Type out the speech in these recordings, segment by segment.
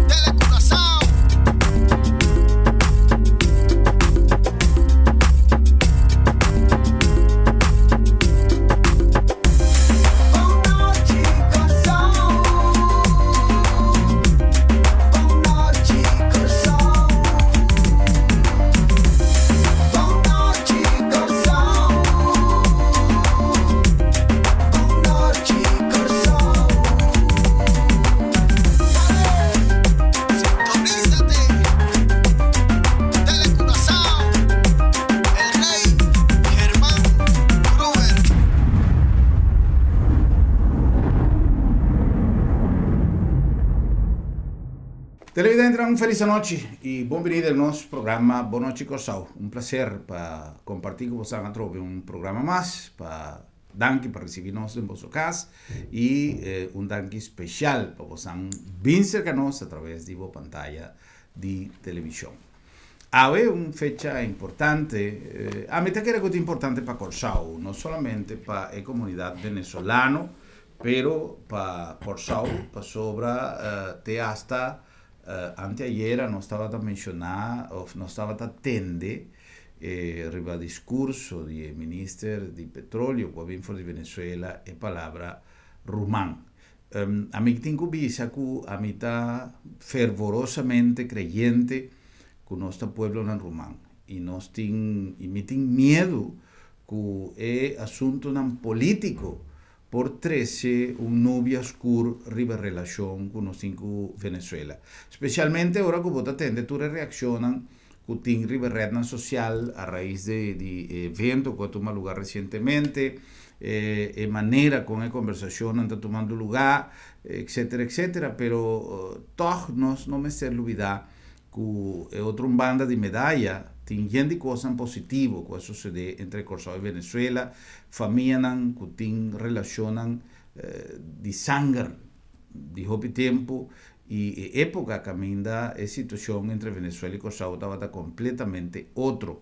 Telecuraçao. Bon nochi Kòrsou. Bon nochi Kòrsou. Bon nochi Kòrsou. Bon nochi Kòrsou. Sintonízate. Telecuraçao. El Rey Germán Gruber. Televidentenan un felis anochi y bon bini den nos programa Bon Nochi Kòrsou. Un placer pa comparti cu bosan atrobe un programa mas pa danki pa ricibi nos den boso cas y un danki special pa bosan bin cerca nos a traves di bo pantaya di television. Awe un fecha importante, ami ta kere cu ta importante pa Kòrsou, no solamente pa e comunidad venezolano, pero pa Kòrsou, pasobra te hasta anteayera nos tabata menciona of nos tabata tende riba discurso di e minister di petroleo cu a bin for di Venezuela e palabra ruman. Ami tin ku bisa ku ami ta fervorosamente kreyente ku nos ta pueblonan ruman i nos tin i mi tin miedu ku e asuntunan polítiko por trese un nubia skur riba relashon ku nos tin ku Venezuela. Spesialmente ora ku bo ta tende tur e reakshonnan ku tin riba rednan sosial a rais di di e evento ku a tuma luga resientemente, e e manera kon e kombersashonnan ta tumando luga, etcetera etcetera, pero tòg nos no mester lubidá ku e otro un banda di medaya tin yen di kosnan positivo ku a susedé entre Kòrsou i Venezuela, famianan ku tin relashonnan di sanger di hopi tempu I e époka kaminda e situashon entre Venezuela i Kòrsou tabata kompletamente otro.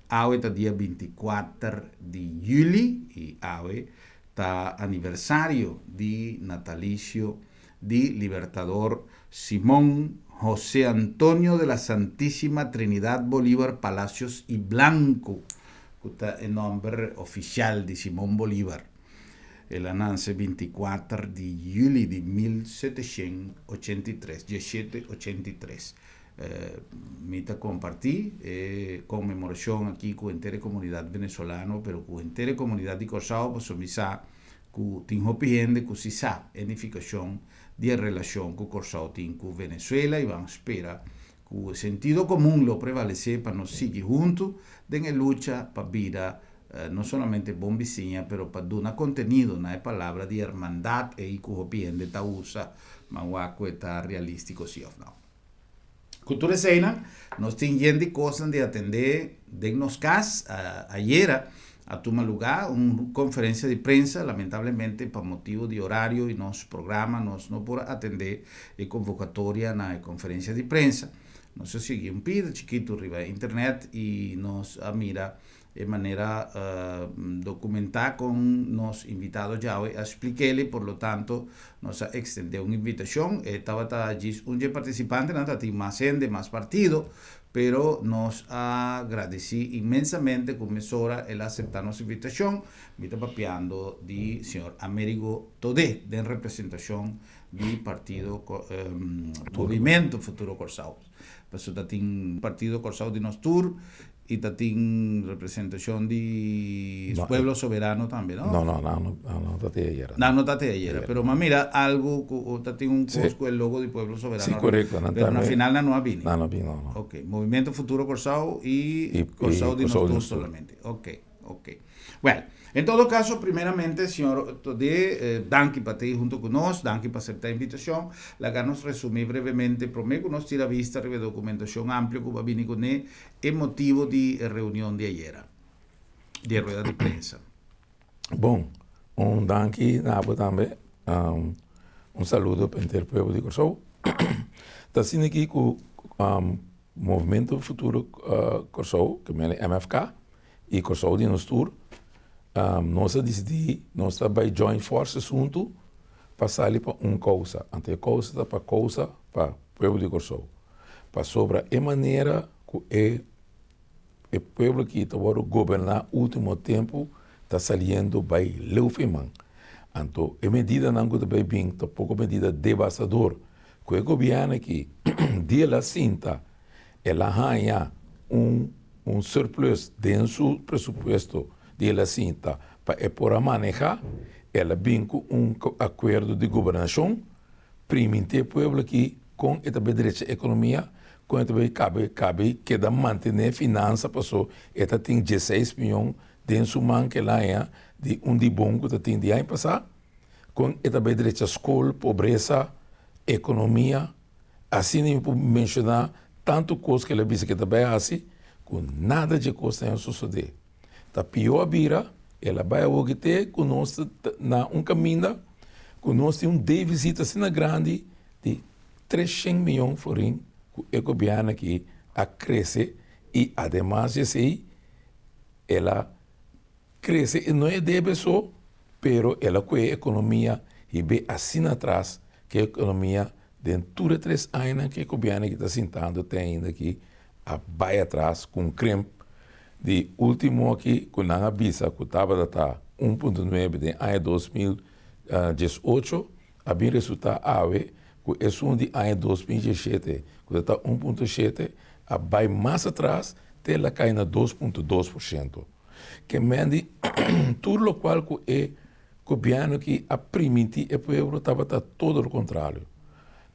Awe ta dia 24 di yüli i awe ta aniversario di natalisio di Libertador Simón José Antonio de la Santísima Trinidad Bolívar Palacios y Blanco, ku ta e nòmber ofisial di Simón Bolívar. El a nanse 24 di juli di 1783, 1783. Mi ta kompartí e konmemorashon akí ku henter e komunidat venezolano, pero ku henter e komunidat di Kòrsou, pasobra mi sa ku tin hopi hende ku si sa e nifikashon di e relashon ku Kòrsou tin ku Venezuela i ban spera ku sentido komun lo prevalesé pa nos sigui huntu den e lucha pa bira no solamente bon bisiña pero pa duna kontenido na e palabra di hermandat ei ku hopi hende ta usa, ma wak ku e ta realístiko si òf no. Ku tur eseinan nos tin yen di kosnan di atendé den nos kas. Ayera a tuma lugá un konferensia di prensa, lamentablemente pa motibu di orario i nos programa nos no por a atendé e konvokatoria na e konferensia di prensa. Nos a sigui un pida chikitu riba internet i nos a mira E manera dokumentá kon nos invitado djawe a splik'el i por lo tanto nos a ekstendé un invitashon. E tabata djis un dje partisipantenan, tabatin mas hende, mas partido, pero nos a gradisí inmensamente ku mesora el a aseptá nos invitashon. Mi ta papiando di señor Amerigo Todé den representashon di partido Movimento Futuro Kòrsou. Pasobra tatin Partido Kòrsou di nos tur I ta tin representacion di Pueblo Soberano tambe, no? No, no, nan no, nan no ta te ayera. Nan no ta te ayera, pero m'a mira algo cu ta tin un cos cu e logo di Pueblo Soberano. Sí, correcto. Nan pero na final nan no a bini. Nan no a bini, no, no. Ok, Movimiento Futuro Corsou y Corsou di nos tur solamente. Ok. Ok. Well, en todo caso, primeramente, señor Todé, eh, danki pa te junto cu nos, danki pa acepta invitacion. Laga nos resumi brevemente, prome cu nos tira vista riba e documentacion amplio cu bo a bini cune, e motivo di e reunion di ayera, di e rueda di prensa. Bon, un danki na abo tambe, um, un saludo pa henter pueblo di Kòrsou. Ta asina aki ku um, Movimento Futuro Kòrsou, ke mene MFK, i Kòrsou di nos tur, nos a disidí nos ta bai join forces huntu pa sali pa un kousa. Anto e kousa ta pa kousa pa. pueblo di Kòrsou. Pasobra e manera ku e e pueblo aki ta wòrdu goberná último tempu ta saliendo bai leu for e man. Anto e medidanan ku ta bai bin ta poko medida devastador ku e gobièrnu aki di el a sinta el a haña un un surplus den su presupuesto di el a sinta pa e por a manehá, el a bin ku un akuerdo di gobernashon primintí e pueblo aki kon e ta bai drecha ekonomia, kon e ta bai kabe kabe keda mantené finansa paso e ta tin dieseis mion den su man ku el a haña di un di bon ku ta tin di aña pasá, kon e ta bai drecha skol, pobresa, ekonomia. Asina mi por menshoná tantu kos ku el a bisa ku e ta bai hasi, ku nada dje kosnan a sosodé. Ta pió a bira, el a bai awor ki te ku nos ta na un kaminda ku nos tin un défisit asina grandi di treshen mion florin ku e gobièrnu aki a krese i ademas di esei el a Crece e no e debe so, pero el a coge economia hib'é asina atras cu e economia den tur e tres añanan cu e gobierno aki ta sintando te ainda aki a bay atras cu un krimp di ultimo aki cu nan a bisa cu tabata ta un punto nuebe den aña 2018 a bin resulta awe cu esun di aña 2017 cu ta ta un punto shete a bay mas atras te el a cay na 2.2%. Ke men di tur lokual ku e gobièrnu aki a primintí e pueblo tabata todo lo kontrario.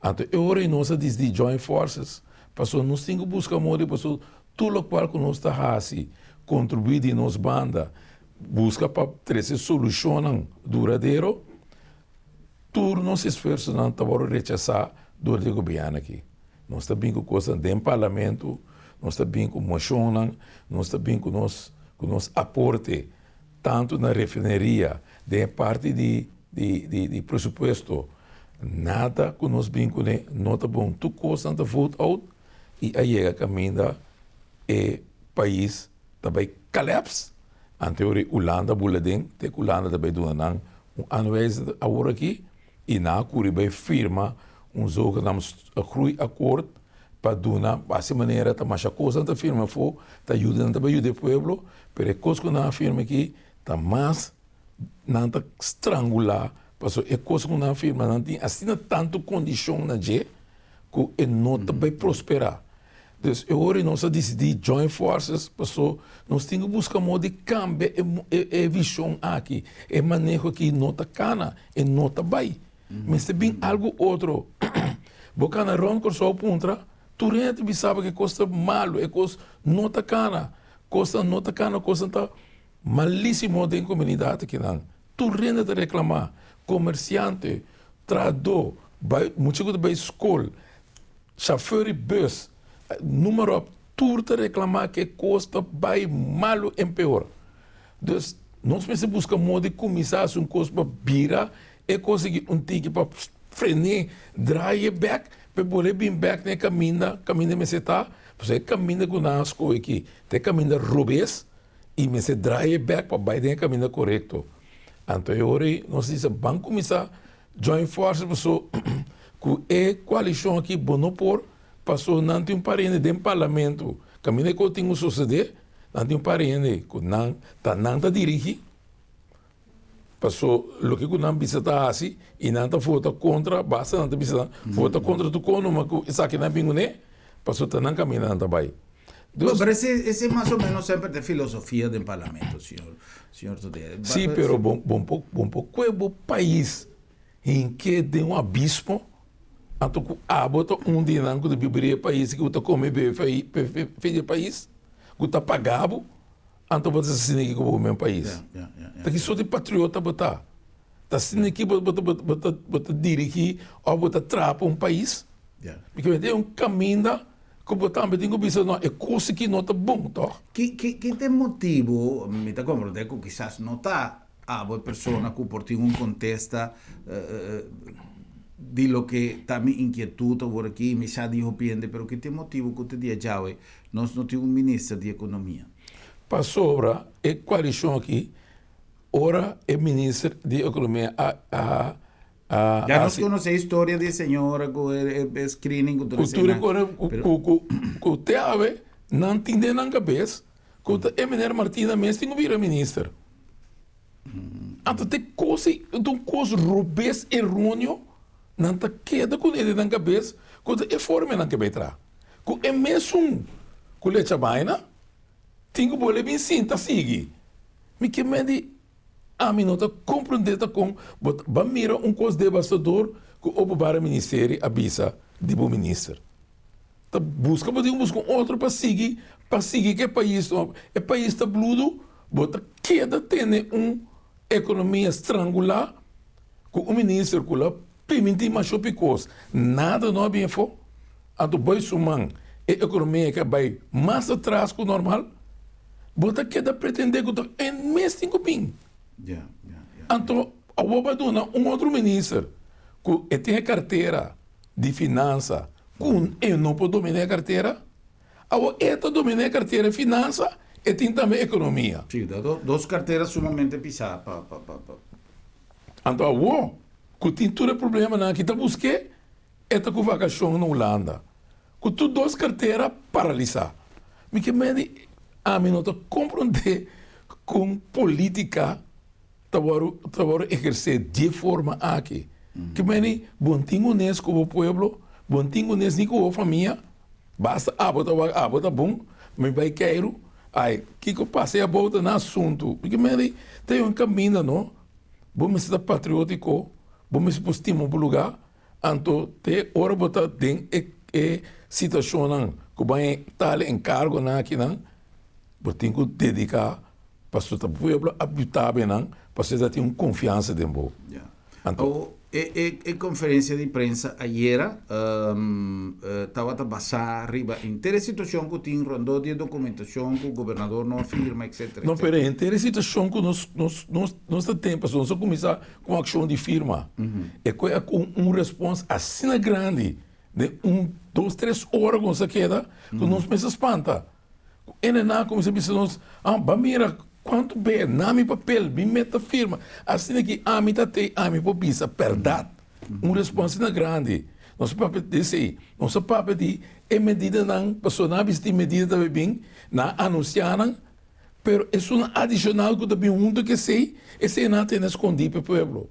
Anto e ora ei nos a disidí join forces pasobra nos tin ku buska moda pasobra tur lokual ku nos ta hasi kontribuí di nos banda buska pa trese solushonnan duradero tur nos esfuersonan ta wòrdu rechasá dor di e gobièrnu aki. Nos ta bin ku kosnan den parlamento, nos ta bin ku moshonnan, nos ta bin ku nos ku nos aporte tantu na refineria, den e parti di di di di presupuesto. Nada ku nos bin kuné no ta bon. Tur kosnan ta vote out i a yega kaminda e pais ta bai kaleps. Anto e ora Hulanda bula den, te ku Hulanda ta bai duna nan un aanwijzing awor aki. I nan a kuri bai firma un zogenaamd groeiakkoord pa duna base manera ta masha kos nan ta firma afó, ta yuda nan ta bai yuda e pueblo, pero e kos ku nan a firma aki ta mas nan ta strangulá pasobra e kos ku nan a firma nan tin asina tantu kondishon na dje ku e no ta bai prosperá. Dus e ora nos a disidí join forces paso nos tin ku buska modo di kambia e e vishon aki, e maneho aki no ta kana, e no ta bai. Mester bin algu otro. Bo kana rònt Kòrsou puntra, tur hende ta bisa bo ku e kos ta malu, e kos no ta kana, kosnan no ta kana, kosnan ta malisimo den komunidat akinan. Tur hende ta reklamá, komersiante, trahadó, bai mucha ku ta bai skol. Chauffeur di bus, noem maar op, tur ta reclama cu e cos ta bay malo en peor. Dus nos mester busca modo di cuminsa haci un cos pa bira e cos aki un tiki pa frene, draai e bek, pa e bolbe bin bek na e caminda, caminda mester ta, pasobra e caminda cu nan a scoge aki ta e caminda robes y mester draai e bek pa bay den e caminda corecto. Anto e ora ey nos a bisa ban cuminsa Join forces paso cu e coalicion aki bo no por paso nan tin un par hende den parlamento caminda cu tin cu sucede nan tin un par hende cu nan ta nan ta dirigi paso loke cu nan bisa ta haci y nan ta vota contra basta nan ta bisa vota contra tur con numa cu esaki nan bin cune paso ta nan caminda nan ta bay. Bueno, pero ese, ese más o menos semper ta filosofia den parlamento, señor, señor Todé. Sí, pero bon, bon por, bon por kue bo pais hinke den un abismo, anto ku abo ta un di nan ku ta biba den e pais ku ta kome i bebe fe, fe, fe di e pais, ku ta paga bo, anto bo ta asina aki ku bo men pais. Ya, ya, ya, ya. Ta ki sorto di patriota bo ta? Ta asina aki bo, bo ta, bo ta, bo ta dirigi òf bo ta traha pa un pais? Ya. Pasobra tin un kaminda Ku bo tambe tin ku bisa, no, e kos aki no ta bon, tòg? Ki, ki, ki ta e motibu, mi ta komprondé ku kisas no ta abo e persona ku por tin un kontesta di loke ta mi inkietut awor aki, mi sa di hopi hende, pero ki ta e motibu ku te dia djawe nos no tin un minister di ekonomia? Pasobra e koalishon aki, ora e minister di ekonomia a, a. A Ya nos hasi. konosé historia di e señora ku e e screening ku tur Ku tur e eseinan. kore ku Pero ku ku ku te awe nan tin den nan kabes ku ta e meneer Martina mes tin ku bira minister. Anto te kos ei ta un kos robes eroneo nan ta keda kuné den nan kabes ku ta e forma nan ke bai traha. Ku e mesun ku lecha baina tin ku bolbe bin sinta sigui. Mi ke medi ami no ta komprendé ta kon bo ta ba mira un kos devastador ku openbare ministerie a bisa di bo minister. Ta buska bo tin ku buska un otro pa sigui pa sigui ku e pais no. E pais ta bludu bo ta keda tene un ekonomia strangulá ku un minister ku la primintí masha hopi kos nada no a bin afó. Anto bai su man e ekonomia ke a bai mas atras ku normal bo ta keda pretendé ku ta e mes tin ku bin. Anto awor bo a duna un otro minister ku e tin e kartera di finansa ku e no por dominá e kartera. Awor e ta dominá e kartera di finansa, e tin tambe ekonomia. Sí, ta dos kartera sumamente pisá pa pa pa pa. Anto awor ku tin tur e problemanan aki ta busk'é, e ta ku vakashon na Hulanda, ku tur dos kartera paralisá. Mi ke mende ami no ta komprondé kon polítika ta wòrdu ta wòrdu ehersé dje forma aki. Ke meni bo no tin ones ku bo pueblo, bo no tin ones ni ku bo famia, basta abo ta wak abo ta bon, mi bai keiru, ai kiko pasa ei abou ta nan asuntu. Ke meni ta yon kaminda no, bo mester ta patriotiko, bo mester por stima bo lugá, anto te ora bo ta den e e situashonnan ku bo a tal enkargonan akinan, bo tin ku dediká. Pasobra ta pueblo a buta be nan, pasobra ta tin un konfiansa den bo. Ya. Anto. Awo, e, e, e konferensia di prensa ayera tabata basá riba henter e situashon ku tin rondó di e dokumentashon ku gobernador no a firma, etcetera, No, pero etcetera. henter e situashon ku nos, nos, nos, nos ta ten, pasobra nos a kuminsá ku un akshon di firma. E koe a ku un respons asina grandi den un, dos, tres ora ku nos a keda, ku nos mes a spanta. Ku ene nan a kuminsá bisa nos, Ah, ba mira kuantu be na mi papel, mi meta firma. Asina ki ami ta tei, ami por bisa bèrdat. Un respons asina grandi. Nos a papia di esei. Nos a papia di e medidanan, pasobra nan a bisa tin medida ta bai bin, nan a anunsiá nan, pero esunnan adishonal ku ta bin huntu ku esei, esei nan a tene skondí pa e pueblo.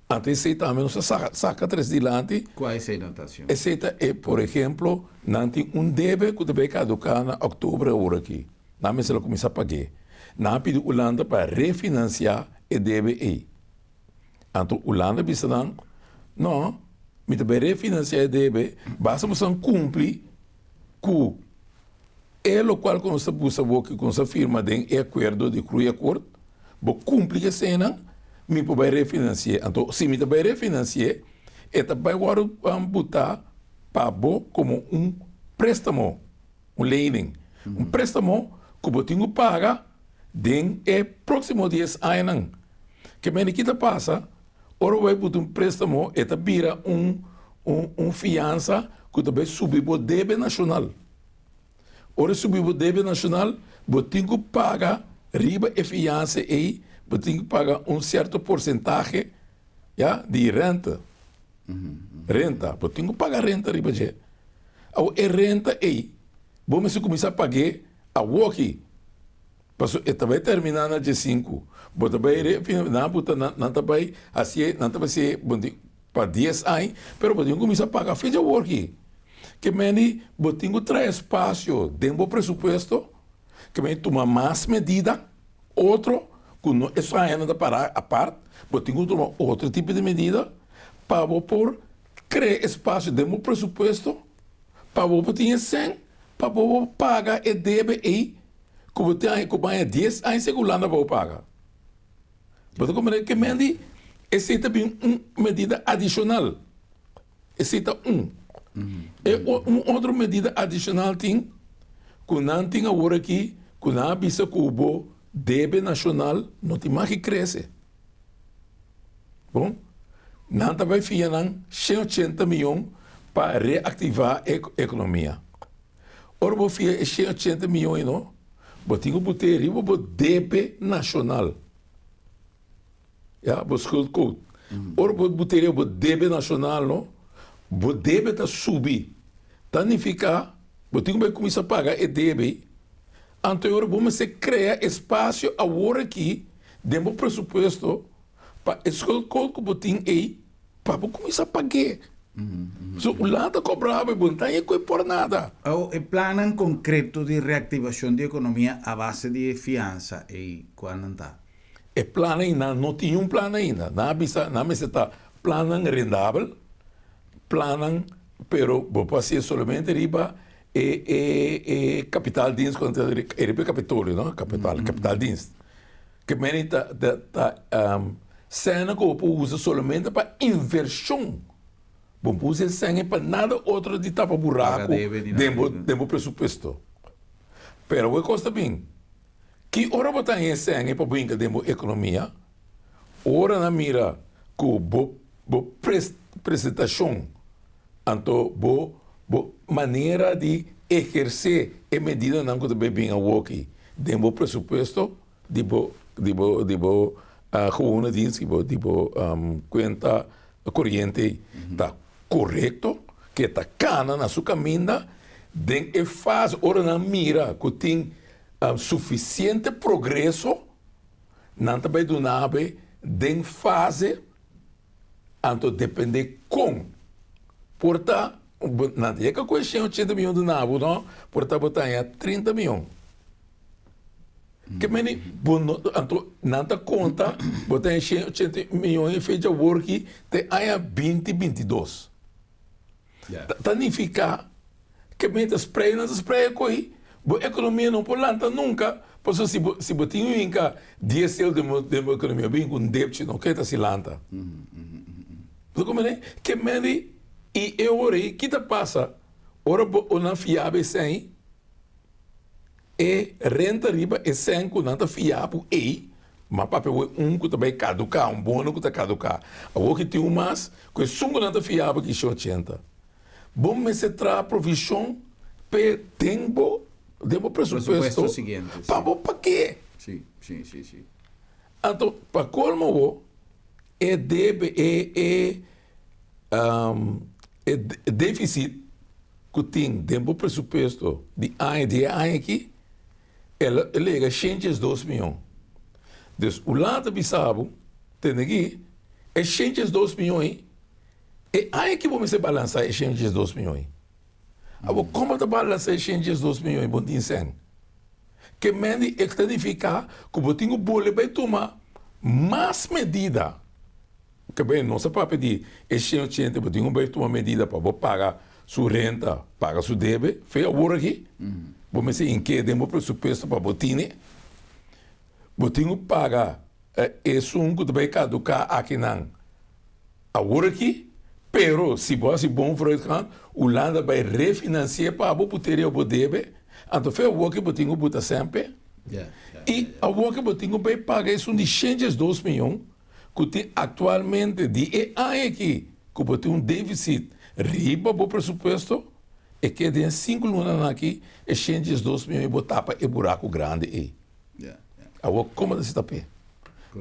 Anto esei tambe nos a saka saka tres dilanti. Kua esei nan ta hasiendo? Esei ta e, por ehemplo, nan tin un debe ku ta bai kaduká na òktober awor aki. Nan mester a kuminsá pag'é. Nan a pidi Ulanda pa refinansiá e debe ei. Anto Ulanda a bisa nan, No, mi ta bai refinansiá e debe, basta boso nan kumpli ku e lokual ku nos ta busa bo ku nos a firma den e akuerdo di Groeiakkoord, bo kumpli ku eseinan, mi por bai refinansi'é. Anto si mi ta bai refinansi'é, e ta bai wòrdu butá pa bo komo un préstamo, un lening, un préstamo ku bo tin ku paga den e próksimo dies añanan. Ke mende ki ta pasa, ora bo bai buta un préstamo e ta bira un un fiansa ku ta bai subi bo debe nashonal. Ora e subi bo debe nashonal, bo tin ku paga riba e fiansa ei, bo tin ku paga un sierto porsentahe, ya, di renta. Renta, bo tin ku paga renta riba dje. Awor e renta ei, bo mester kuminsá pag'é awoki, pasobra e ta bai terminá na dje sinku. Bo ta bai re, nan bo ta nan ta bai hasié, nan ta bai hasié bo tin pa dies aña, pero bo tin ku kuminsá paga fecha awoki. Ke meni bo tin ku traha espasio den bo presupuesto, ke meni tuma mas medida, otro ku no e añanan ta para apart, bo tin ku tuma otro tipo di medida pa bo por krea espasio den bo presupuesto pa bo por tin e sèn pa bo por paga e debe ei ku bo tin ku baña dies aña segun Hulanda pa bo paga. Bo ta komprende ke meni esei ta bin un medida adishonal. Esei ta un. E un otro medida adishonal tin ku nan tin awor aki ku nan a bisa ku bo debe nashonal no tin mag di krese. Bon, nan ta bai fia nan shen ochenta miyon pa reaktivá e ekonomia. Ora bo fia e shen ochenta miyon ei no, bo tin ku put'é riba bo debe nashonal. Ya, bo schuldquote. Ora bo buteria bo debe nashonal no, bo debe ta subi. Ta nifiká bo tin ku bai kuminsá paga e debe. Anto e ora bo mester krea espasio awor aki den bo presupuesto pa e schuldkod ku bo tin ei pa bo kuminsá pag'é. So Hulanda ta kobra bo i bo no ta haña ku e por nada. Awor e plannan konkreto di reaktivashon di ekonomia a base di e fiansa ei kua nan ta? E plan ei nan no tin un plan ainda. Nan a bisa nan mester ta plannan rendabel, plannan pero bo por hasié solamente riba e e e kapitaaldienst ku nan ta riba e kapitolio no, kapital kapitaaldienst. Ke meni ta ta ta sèn ku bo por usa solamente pa invershon. Bo por usa e sèn ei pa nada otro di tapa buraku den bo den bo presupuesto. Pero awor e kos ta bin, ki ora bo ta haña e sèn ei pa bo hinka den bo ekonomia? Ora nan mira ku bo bo presentashon anto bo bo manera di ehersé e medidanan ku ta bai bin awoki den bo presupuesto di bo di bo di bo gewone dienst di bo di bo kuenta koriente ta korekto ke ta kana na su kaminda den e fase ora nan mira ku tin sufisiente progreso nan ta bai duna bo den fase anto depende kon por ta nan ta yega ku e shen ochenta miyon duna bo no por ta bo ta haña 30 miyon. Ke meni bo no anto nan ta konta bo ta shen ochenta miyon e fecha awor ki te aña binti 22. Ta nifiká ke meni ta sprei nan ta sprei ko'i bo ekonomia no por lanta nunka pasobra si bo si bo tin un hinka dies sel den bo den bo ekonomia bo hinka un depchi no ke ta si lanta. Bo ta komprende? Ke meni i e ora ei ki ta pasa ora bo nan fiaba esei? E renta riba e sèn ku nan ta fia bo ei, ma papia bo e un ku ta bai kaduká, un bono ku ta kaduká. Awor ki tin un mas ku esun ku nan ta fia bo ki 180. Bo mester traha provishon p'e den bo den bo presupuesto pa bo pag'é. Anto pa kolmo bo e debe e e e defisit ku tin den bo presupuesto di aña di e aña aki, el a lega 102 mion. Dus Hulanda ta bisa bo, tende aki, e 102 mion ei, e aña aki bo mester balansa e 102 mion ei. Abo kon bo ta balansa e 102 mion ei bo no tin sèn? Ke men di e ta nifiká ku bo tin ku bole bai tuma mas medida. Ke ben nos a papia di e 180 bo tin ku bai tuma medida pa bo paga su renta, paga su debe, fe awor aki bo mester ink'e den bo presupuesto pa bo tine. Bo tin ku paga esun ku ta bai kaduká akinan awor aki, pero si bo hasi bon vooruitgang, Hulanda bai refinansi'é pa bo puteria bo debe, anto fe awor aki bo tin ku buta semper. I awor aki bo tin ku bai paga esun di 102 miyon ku tin aktualmente di e aña aki ku bo tin un defisit riba bo presupuesto, e ke den sinku lunanan aki e 112 mion bo tapa e buraku grandi ei. Awor komo ta si tap'é?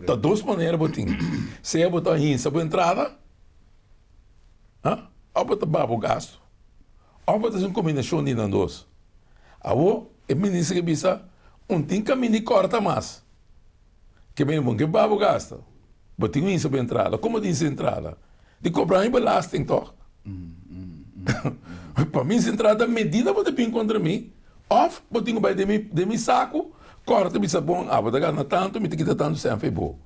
Ta dos manera bo tin, sea bo ta hinsa bo entrada òf bo ta baha bo gastu òf bo ta hasi un kombinashon di nan dos. Awor e minister ke bisa un tin kaminda di kòrta mas. Ke men bon ke babo gasta. Bo tin un insa bo entrada. Como tin insa entrada? Di cobra mi belasting toch? Pa mi insa entrada medida bo ta bin contra mi of bo tin cu bay den mi den mi saco corta bisa bon abo ta gana tanto mi ta kita tanto cen fe bo.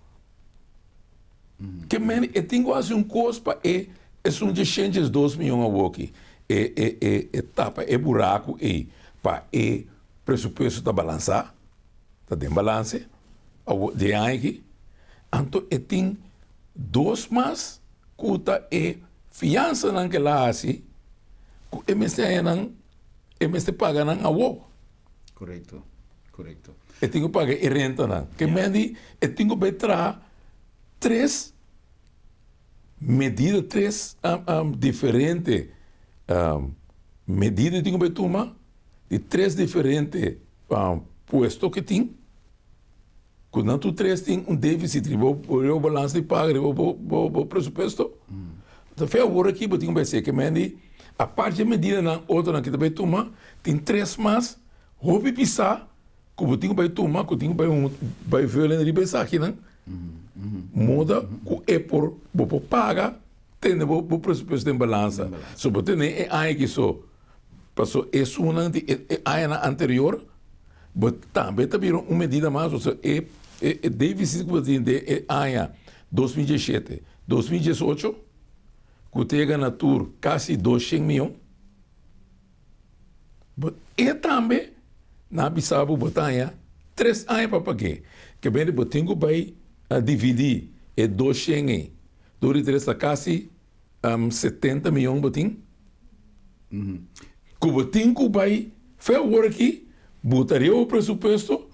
Ke men e tin cu haci un cos pa e esun dje shen djes dos miyon awoki e e e e tapa e buraco ey pa e presupuesto ta balansa. Ta den balanse awo di e aña aki, anto e tin dos mas ku ta e fiansanan ku el a hasi ku e mester haña nan, e mester paga nan awo. Korekto, korekto. E tin ku paga e rentanan. Ke men di e tin ku bai traha tres medida, tres diferente medida e tin ku bai tuma di tres diferente. Puesto ke tin. Ku nan tur tres tin un deficit riba bo balans di paga, riba bo presupuesto. Ta fe awor aki bo tin ku bai seke men di apart di e medidanan otronan ki ta bai tuma, tin tres mas hopi pisá ku bo tin ku bai tuma, ku tin ku bai bai veulen riba esakinan, moda ku e por bo por paga tene bo presupuesto den balansa. So bo tene e aña aki so. Paso esunnan di e añanan anterior bo tambe ta bira un medida mas, pasobra e e deficit ku bo tin den e aña 2017, 2018 ku ta yega na tur kasi 200 miyon, bo e tambe nan a bisa bo bo ta haña tres aña pa pag'é, ke bende bo tin ku bai dividi e 200 ei dor di tres ta kasi 70 miyon bo tin ku bo tin ku bai fe awor aki bo ta riba bo presupuesto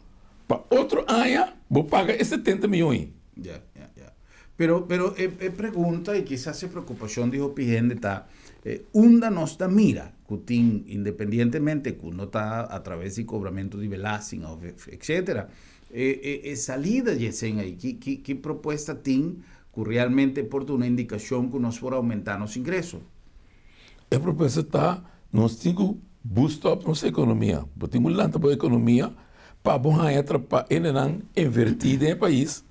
pa otro aña bo paga e 70 miyon ei. Ya, ya, ya. Pero, pero e, e pregunta y kisas e preocupacion di hopi hende ta, eh, unda nos ta mira cu tin, independientemente cu no ta a traves di cobramento di belasting of etcetera, e, e, e salida di esei ei, ki, ki, ki propuesta tin Ku realmente por duna indikashon ku nos por oumentá nos ingreso. E propuesta ta, nos tin ku boost up nos ekonomia. Bo tin ku lanta bo ekonomia pa bo haña trapa hendenan invertí den e pais,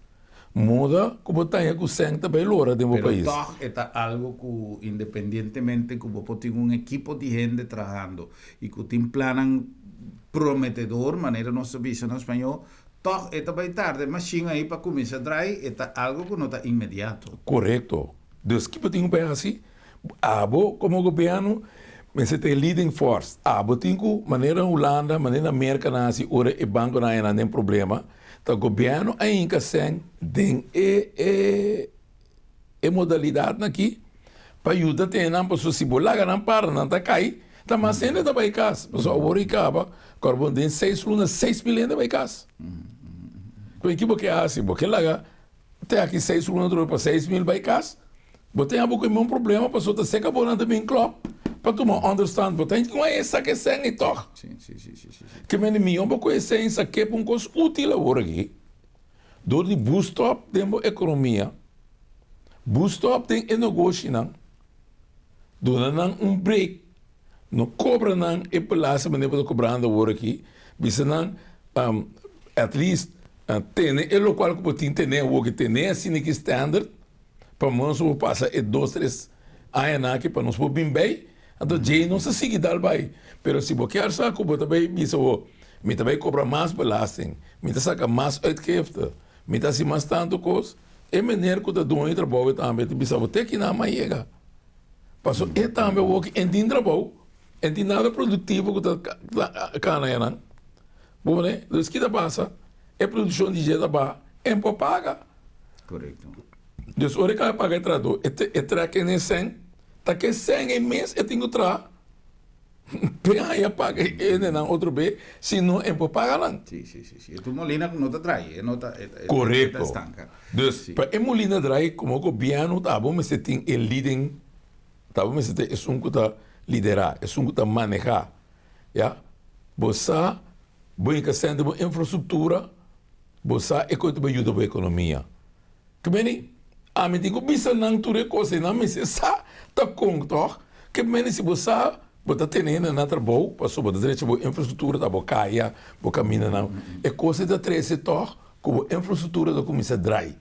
moda ku bo ta haña ku sèn ta bai lora den bo Pero pais. tòg e ta algu ku independientemente ku bo por tin un ekipo di hende trahando i ku tin plannan prometedor, manera nos ta bisa na spañó, Tòg e ta bai tarda e mashin ei pa kuminsá drai, e ta algu ku no ta inmediato. Korekto. Dus ki bo tin ku bai hasi? Abo komo gobièrnu mester ta e leading force. Abo tin ku, manera Hulanda, manera Merka nan hasi ora e bankonan a nan den problema, ta gobièrnu a hinka sèn den e e e modalidatnan aki pa yuda tene nan pasobra si bo laga nan para nan ta kai ta mas hende ta bai kas pasobra awor i kaba kòrbo den seis luna 6000 hende bai kas ku ki bo ke hasi bo ke laga te aki seis luna atrobe pa 6000 bai kas bo tin abo ku e mesmo problema pasobra ta seka bo nan ta bin klòp pa tuma onderstand bo ta hinti ku e saka e sèn ei tòg ke mende mihó bo ku e sèn sak'é pa un kos útil awor aki. Dor di boost up den bo ekonomia, boost up den e negoshinan, duna nan un break, no kobra nan e belasting manera bo ta kobrando awor aki, bisa nan at least tene e lokual ku bo tin tene awor aki, tene asina ki standard pa nos por pasa e dos tres añanan aki pa nos por bin bay, anto djei nos ta sigui dal bay. Pero si bo kier sa ku bo ta bay bisa bo, mi ta bay kobra mas belasting, mi ta saka mas uitgifte, mi ta hasi mas tantu kos, e meneer ku ta doño di trabou e tambe ta bisa bo te kinan a yega. Paso e tambe awor ki en tin trabou, en tin nada produktivo ku ta kana enan. Bo mira, dus ki ta pasa? E produkshon di dje ta baha, en por paga. Korekto. Dus ora e kaba paga e trahadó, e e traha kende e sèn, ta ke sèn ei mes e tin ku traha p'e haña paga e hendenan otro be, si no e por paga nan. Si, si, si, si. E tur molina ku no ta drai, e no ta, e ta Korekto. stanka. Dus, Si. pa e molina drai, komo gobièrnu ta abo mester tin e leading, ta abo mester ta esun ku ta liderá, esun ku ta manehá, ya. Bo sa, bo hinka sèn den bo infrastruktura, Bo sa e koe ta bai yuda bo ekonomia. Ke meni, ami tin ku bisa nan tur e kos ei, nan mester sa ta kon tòg. Ke meni si bo sa, bo ta tene hende na trabou, pasobra bo ta drecha bo infrastruktura, ta bo kaya, bo kamindanan. E kos ei ta trese tòg ku bo infrastruktura ta kuminsá drai.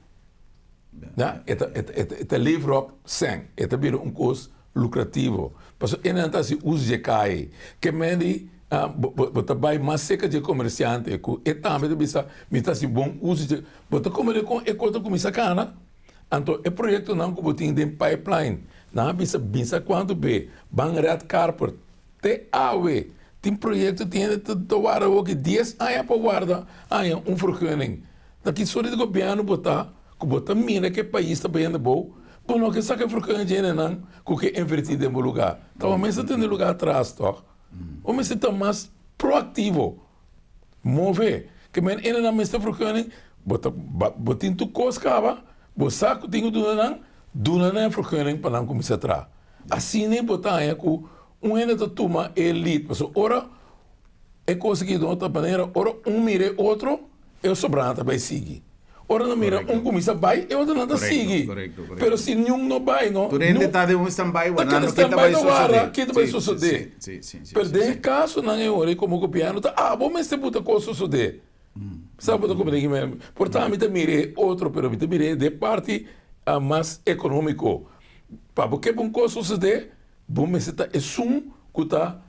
Ya, e ta, e ta, e ta lever op sèn, e ta bira un kos lukrativo. Pasobra e nan ta hasi uso dje kai. Ke men di bo, bo, bo ta bai mas serka dje komersiante ku e tambe ta bisa mi ta hasi bon uso dje. Bo ta komprende kon e kos ta kuminsá kana. Anto e proyektonan ku bo tin den pipeline, nan a bisa bisa kuantu be, ban red carpet. Te awe tin proyekto tin hende ta ta warda hopi dies aña pa warda haña un vergunning. Ta ki sort di gobièrnu bo ta ku bo ta mira ku e pais ta bayendo abou, bo no ke saka e vergunning dje hendenan ku ke invertí den bo lugá. Ta bo mester tene lugá atras tòg. Bo mester ta mas proaktivo. Move. Ke men hendenan mester vergunning, bo ta bo tin tur kos kaba, bo sa ku tin ku duna nan, duna nan e vergunning pa nan kuminsá traha. Asina bo ta haña ku un hende ta tuma e lead. Pasobra ora e kos aki di otro manera, ora un mira e otro. E sobranan ta bai sigui. Ora nan mira un kuminsá bai, e otronan ta sigui. Pero si niun no bai, no. Tur hende ta den un stand-by warando ke ta bai sosodé. Ke ta bai sosodé. Pero den e kasonan e ora komo gobièrnu ta abo mester buta kos sosodé. Sa bo ta komprende ki mi? Por ta mi ta mira e otro, pero mi ta mira e den parti mas ekonómiko. Pa bo ke pa un kos sosodé, bo mester ta esun ku ta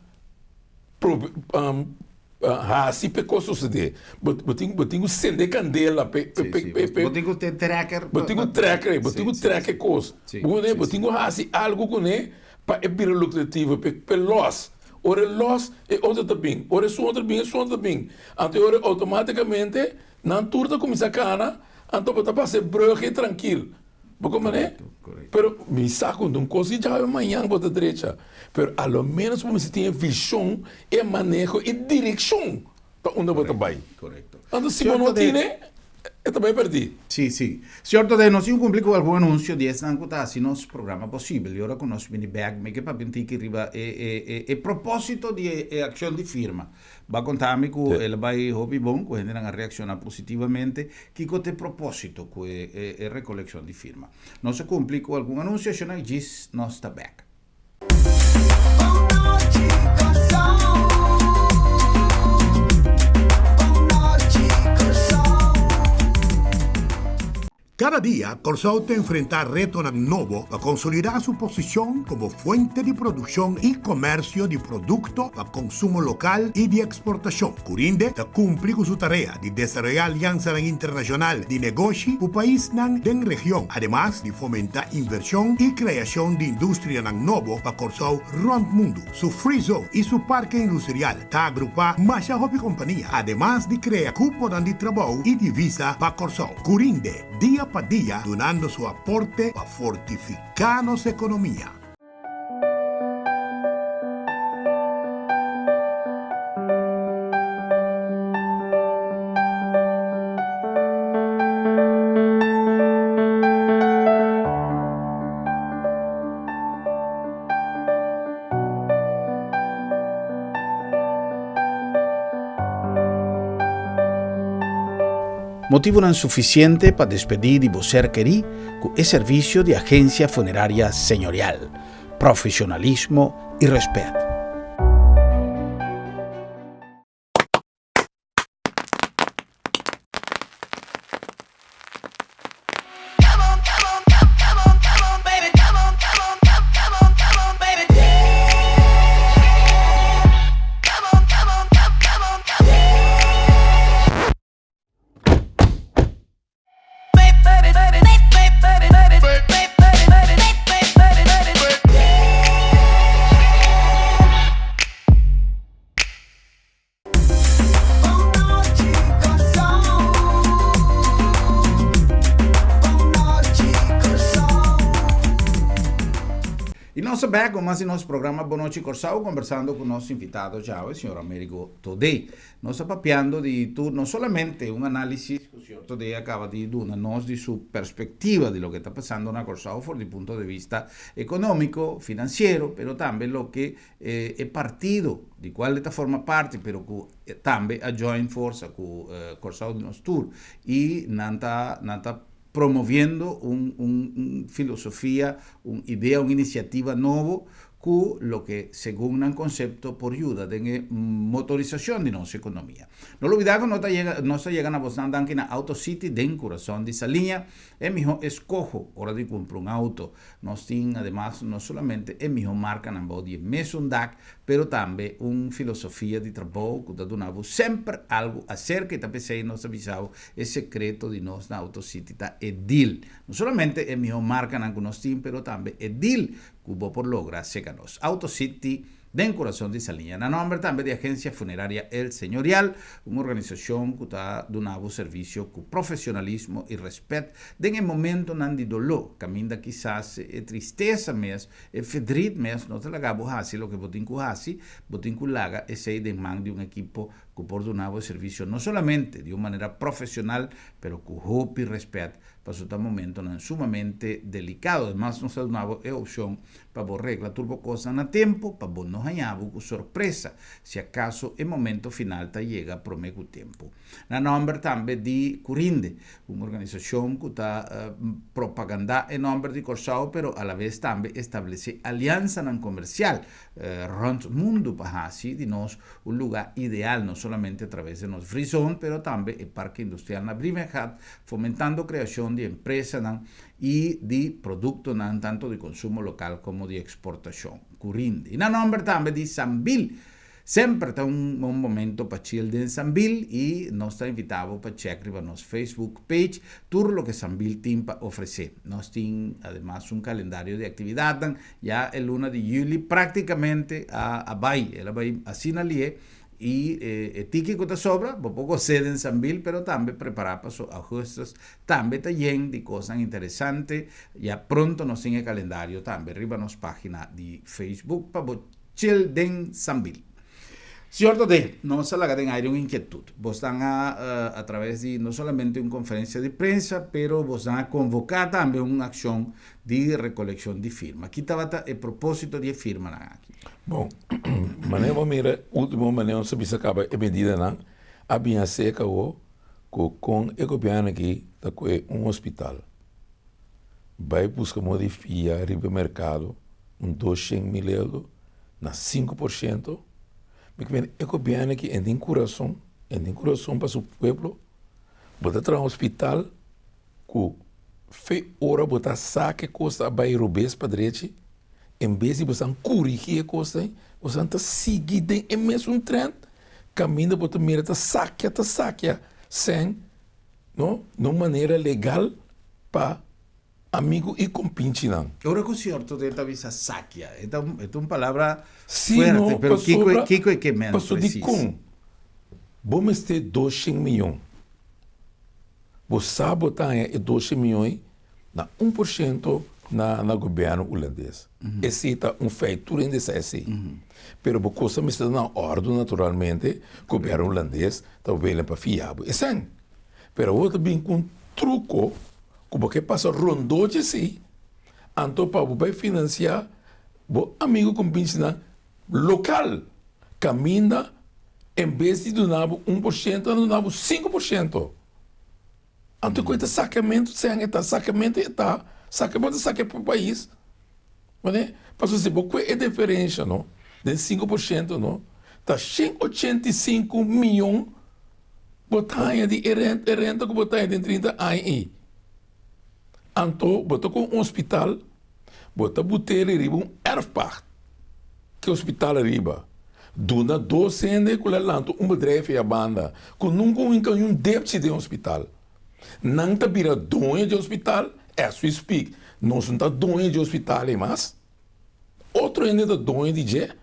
Hasi p'e kos sosodé. Bo bo tin bo tin ku sende kandela p'e p'e p'e p'e p'e. Bo tin ku ten trekker. Bo tin ku trekker, bo tin ku trek e kos. Bo kuné bo tin ku hasi algu kuné pa e bira lukrativo, p'e p'e lòs. Ora e lòs, e otro ta bin. Ora esun otro bin, esun otro ta bin. Anto e ora outomátikamente nan tur ta kuminsá kana, anto bo ta pasa e brùg ei trankil. Bo comprende? Pero mi sa cu un cos di djawe mañan bo ta drecha. Pero a lo menos bo mester tin e vision, e maneho, e direccion pa unda bo ta bay. Anto si bo no tine, e ta bay perdi. Si, si. Señor Todé, nos tin cu cumpli cu algun anuncio di esnan cu ta haci nos programa posibel. Y ora cu nos bini bek, mi ke papia un tiki riba e, e, e proposito di e accion di firma. Bo a konta mi ku el a bai hopi bon, ku hendenan a reakshoná positivamente. Kiko ta e propósito ku e e rekolekshon di firma? Nos a kumpli ku algun anunsio, shona i djis nos ta bèk. Kada dia Kòrsou ta enfrentá retonan nobo pa konsolidá su posishon komo fuente di produkshon i komèrsio di produkto pa konsumo lokal i di eksportashon. Curinde ta kumpli ku su tarea di desaroyá aliansanan internashonal di negoshi ku paisnan den region, ademas di fomentá invershon i kreashon di industrianan nobo pa Kòrsou rònt mundu. Su Free Zone i su Parke Industrial ta agrupá masha hopi kompania, ademas di krea kuponan di trabou i divisa pa Kòrsou. Curinde, dia pa dia dunando su aporte pa fortifiká nos ekonomia. Motibunan sufisiente pa despedí di bo ser kerí ku e servisio di Agencia Funeraria Señorial. Profesionalismo i rèspèt. Y nos ta bek con mas di nos programa Bon Nochi Corsou conversando cu nos invitado djawe, señor Amerigo Todé. Nos ta papiando di tur, no solamente un análisis cu señor Todé a caba di duna nos di su perspectiva di loke ta pasando na Corsou for di punto de vista economico, financiero, pero tambe loke E partido di cual e ta forma parti pero cu tambe a join forsa cu Corsou di Nos Tur y nan ta nan ta promoviendo un un filosofia, un idea, un iniciativa nobo cu loke segun nan concepto por yuda den e motorisacion di nos economia. No lubida cu no ta yega nos ta yega na bosnan danki na Auto City den curason di Saliña, e miho escoho ora di cumpra un auto. Nos tin ademas no solamente e mihó markanan bou di e mesun dak, pero tambe un filosofia di trabou ku ta duna bo semper algu aserka i ta p'esei nos ta bisa bo e sekreto di nos na Auto City ta e deal. No solamente e mihó markanan ku nos tin, pero tambe e deal ku bo por logra seka nos. Auto City. Den kurason di Saliña. Na nòmber tambe di Agensia Funeraria El Señorial, un organisashon ku ta duna bo servisio ku profesionalismo i rèspèt den e momentonan di doló, kaminda kisas e tristesa mes, e fedrit mes no ta laga bo hasi loke bo tin ku hasi, bo tin ku laga esei den man di un ekipo ku por duna bo e servisio no solamente di un manera profesional, pero ku hopi rèspèt. Pasobra ta momentonan sumamente delicado. Ademas nos ta duna bo e opcion pa bo regla tur bo cosnan na tempo pa bo no haña bo cu sorpresa si acaso e momento final ta yega prome cu tempo. Na nomber tambe di Curinde, un organisacion cu ta propaganda e nomber di Corsou pero alaves tambe establece aliansanan comercial rond mundo pa haci di nos un luga ideal no solamente a traves di nos Free Zone pero tambe e Parke Industrial na Brievengat fomentando creacion di empresanan y di productonan tanto di consumo local como di exportacion cu rindi. Y na nomber tambe di Sambil. Semper ta un bon momento pa chill den Sambil y nos ta invita bo pa check riba nos Facebook page tur loke Sambil tin pa ofrece. Nos tin ademas un calendario di actividadnan ya e luna di juli practicamente a a bay, el a bay asina lie y e tiki cu ta sobra bo por goce den Sambil pero tambe prepara paso augustus tambe ta yen di cosnan interesante. Ya pronto nos tin e calendario tambe riba nos pagina di Facebook pa bo Chel den Sambil. Señor Todé, nos a laga den aire un inquietud. Bosnan a, a traves di no solamente un conferencia di prensa, pero bosnan a convoca tambe un accion di recoleccion di firma. Ki tabata e proposito di e firmanan aki? Bon, manera bo mira ultimo manera nos a bisa caba e medidanan a bin acerca awo cu con e gobierno aki ta coge un hospital bai busca modo di fia riba e mercado un doshen mil euro na 5%, mi ke e gobierno aki e tin kurason, e tin kurason pa su pueblo, bo ta traha un hospital ku fe ora bo ta sa ke kos ta bai robes pa drechi, en bes di bo san kurigi e kos ei, bo san ta sigui den e mesun trend, kaminda bo ta mira ta sakia ta sakia sèn no na un manera legal pa Amigu i kompinchinan. Ora ku Señor Todé ta bisa sakia, e ta e ta un palabra Sí, fuerte, no, pero kiko pasobra, kiko e ke men paso presis? dikon bo mester doshen miyon? Bo sa bo ta haña e doshen miyon ei na un por shento na na gobièrnu hulandes. Esei ta un feit, tur hende sa esei. Pero bo kos ta mester ta na òrdu naturalmente, gobièrnu hulandes ta welen pa fia bo esei. Pero awor ta bin ku un truko Ku bo ke pasa rondó dje si, anto pa bo bai finansiá bo amigu ku binsnan lokal kaminda en bes di duna bo un por shento nan duna bo 5%. Anto ku e ta sakeamentu sèn e ta sakeamentu e ta sake bo ta sake pa pais manera pasobra si bo kue e diferensha no den 5% no ta 185 miyon. Bo ta haña di e renta, e renta ku bo ta haña den 30 aña ei. Anto bo ta ku un hospital, bo ta but'el riba un erfpacht, ki hospital ariba. Duna dos hende ku la lanta un bedrijf ei a banda, ku nunka un hinka un depchi den hospital. Nan ta bira doño di hospital, as we speak, nos no ta doño di hospital ei mas. Otro hende ta doño di dje.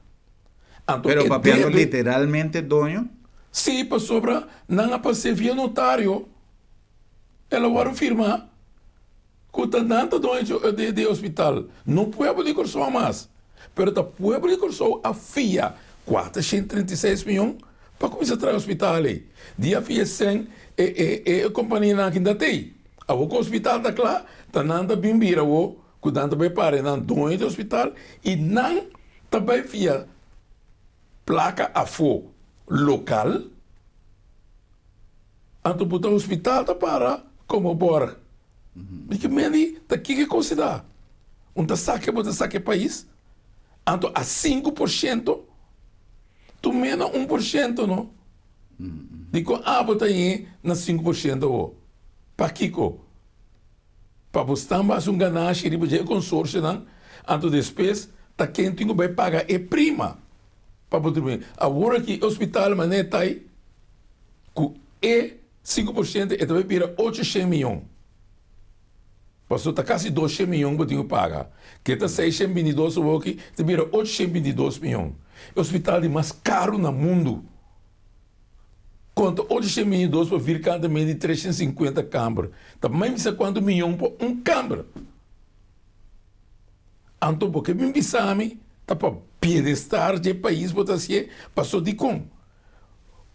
Anto Pero papiando debe literalmente doño? Sí, pasobra nan a pas'é via notario. El a wòrdu firmá ku ta nan ta doño di di hospital. No pueblo di Kòrsou mas, pero ta pueblo di Kòrsou a fia 436 mion pa kuminsá traha hospital ei. Di a fia esèn e e e kompanianan aki ta tei. Awor ku hospital ta kla, ta nan ta bin bira awor ku nan ta bai para nan doño di hospital i nan ta bai fia plaka afó lokal, anto bo ta hospital ta para komo bòrg. Di ki meni ta kiko e konsiderá? Un ta saka bo ta saka e pais, anto a 5% tu mena 1% no. Dikon abo ta yin na 5% awor? Pakiko? Pa bo stan bo hasi un ganashi riba dje konsorsionan, anto despues ta ken tin ku bai paga e prima pa bo drumi. Awor aki e hospital manera ta ei ku e 5% e ta bai bira 800 miyon. Pasobra ta kasi 200 miyon bo tin ku paga. Ke ta 622 awor aki ta bira 822 miyon. E hospital di mas karu na mundu. Konta 822 pa vierkante meter di 350 kamber. Ta mai bisa kuantu miyon pa un kamber. Anto bo ke bin bisa mi ta pa bienestar dje pais bo ta hasié, paso dikon?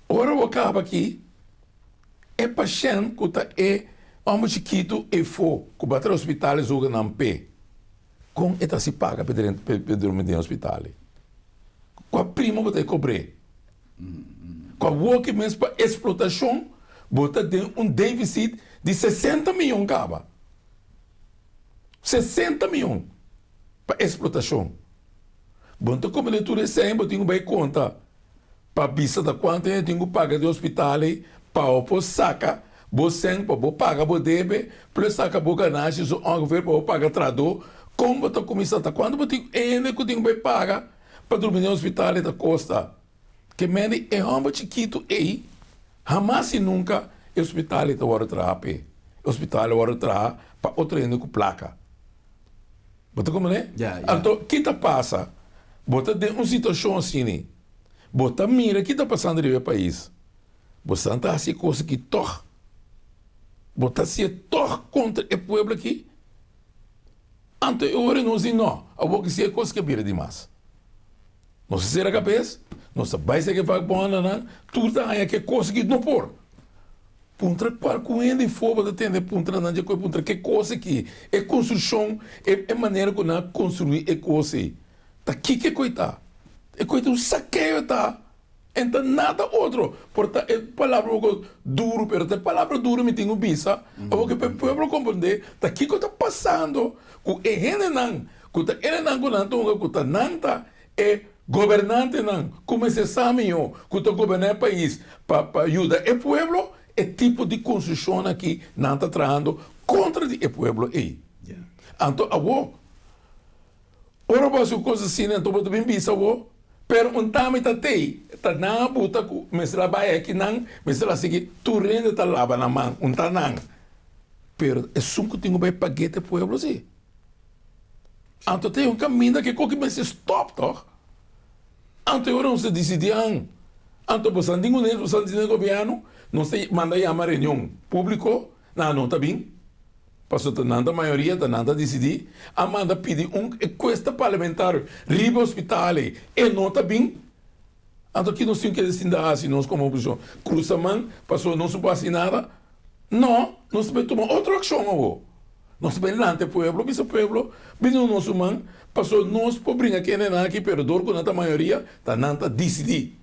Ora bo kaba aki, e pashènt ku ta e Hòmber chikitu efo ku bata hospital e zoga nan p'e. Kon e ta hasi paga pa e drumi den hospital? Kua prima bo ta e kobr'é? Kua woki mes pa eksplotashon bo ta den un defisit di 60 miyon kaba. 60 miyon pa eksplotashon. Bo no ta komprende tur esei, bo tin ku bai konta pa bisa ta kuantu hende tin ku paga di hospital ei pa bo por saka bo sèn pa bo paga bo debe plus saka bo ganashi so ongeveer pa bo paga trahadó. Kon bo ta kuminsá ta kuantu bo tin hende ku tin ku bai paga pa drumi den hospital ei ta kosta. Ke mende e hòmber chikitu ei hamas i nunka e hospital ei ta wòrdu traha p'e. E hospital a wòrdu traha pa otro hende ku plaka. Bo ta komprendé? Ya, ya. Anto, ki ta pasa? Bo ta den un situashon asini, bo ta mira ki ta pasando riba e pais, bo san ta hasi e kos aki tòg, bo ta hasié tòg kontra e pueblo aki. Anto e ora nos di no, awor ki si e kos ke bira dimas. Nos a sera kabes, nos ta bai seki vakbondanan, tur ta haña ke kos aki no por. Puntra kualkun hende afó bo ta tende puntra nan dje koe puntra ke kos aki, e konstrukshon, e manera ku nan a konstruí e kos ei, ta kiko e koe ta? E koe ta un sakeo e ta, en ta nada otro. Por ta e palabra un poko duru, pero ta e palabra duru mi tin ku bisa, awor ke pa e pueblo komprendé ta kiko ta pasando ku e hendenan ku ta enenan ku nan ta hunga ku ta nan ta e gobernantenan ku mester sa mihó ku ta goberná e pais pa pa yuda e pueblo, e tipo di konstrukshon aki nan ta trahando kontra di e pueblo ei. Anto awor, ora bo hasi un kos asina anto bo ta bin bisa awor, pero un tami ta tei, ta nan a buta ku mester a bai aki nan, mester a sigui, tur hende ta laba nan man, un ta nan. Pero esun ku tin ku bai pag'é ta e pueblo si. Anto ta e un kaminda ke koki mester stòp tòg. Anto e ora nos ta disidí an. Anto bo san tin kuné bo san tin den gobièrnu, nos ta manda yama reunion públiko, nan no ta bin, pasobra ta nan ta mayoria, ta nan ta disidí. A manda pidi un enkuesta parlamentario riba hospital ei, e no ta bin. Anto ki nos tin ke sinta hasi nos komo oposishon? Krusa man pasobra nos no por hasi nada? No, nos ta bai tuma otro akshon awor. Nos ta bai lanta e pueblo, bisa pueblo, bini duna nos un man, pasobra nos por bringa kendenan aki, pero dor ku nan ta mayoria, ta nan ta disidí.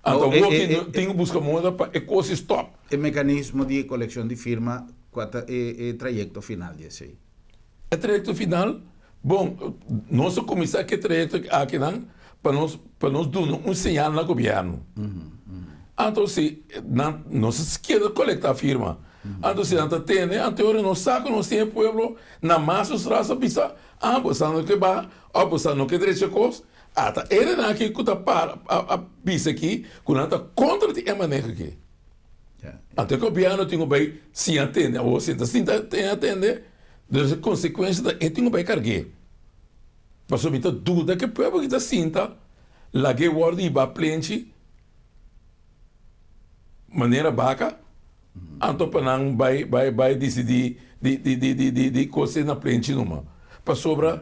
Anto awor ki tin ku buska moda pa e kos i stòp. E mekanismo di kolekshon di firma, kua ta e trayekto final di esei? E trayekto final? Bon, nos a kuminsá ku e trayekto akinan pa nos pa nos duna un señal na gobièrnu. Anto si nan nos a keda kolektá firma. Anto si nan ta tende, anto e ora nos sa ku nos tin e pueblo na mas nos tras a bisa, ah bo sa no ke baha òf bo sa no ke drecha kos. Ata e renan aki ku ta para a bisa aki ku nan ta kontra di e maneho aki. Anto e gobièrnu tin ku bai siña tende. Awor si e ta sinta siña tende, dus e konsekuensia ta e tin ku bai karg'é. Pasobra mi ta duda ku e pueblo ki ta sinta lag'é wòrdu hibá plenchi manera baka, anto pa nan bai bai bai disidí di di di di di di kos na plenchi numa. Pasobra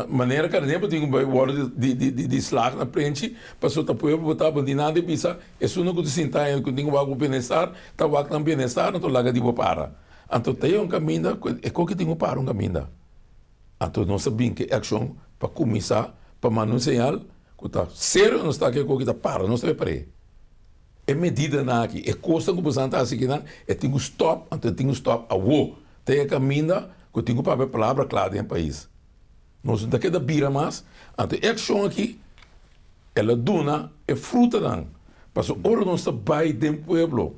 manera karné bo tin ku bai wòrdu di di di di slag na plenchi, pasobra ta pueblo bo ta bo di nada bisa Esunnan ku ta sinta ei ku tin ku wak bo bienestar, ta wak nan bienestar, anto laga di bo para. Anto ta e un kaminda ku e koki tin ku para un kaminda. Anto nos a bin ku e akshon pa kuminsá pa manda un señal ku ta serio nos ta ku e koki ta para, nos ta bai par'é. E medidanan aki, e kosnan ku boso ta hasi akinan, e tin ku stòp, anto e tin ku stòp awo. Ta e kaminda ku tin ku papia palabra kla den e pais. Nos no ta keda bira mas. Anto e akshon aki el a duna e frutanan. Pasobra ora nos ta bai den pueblo,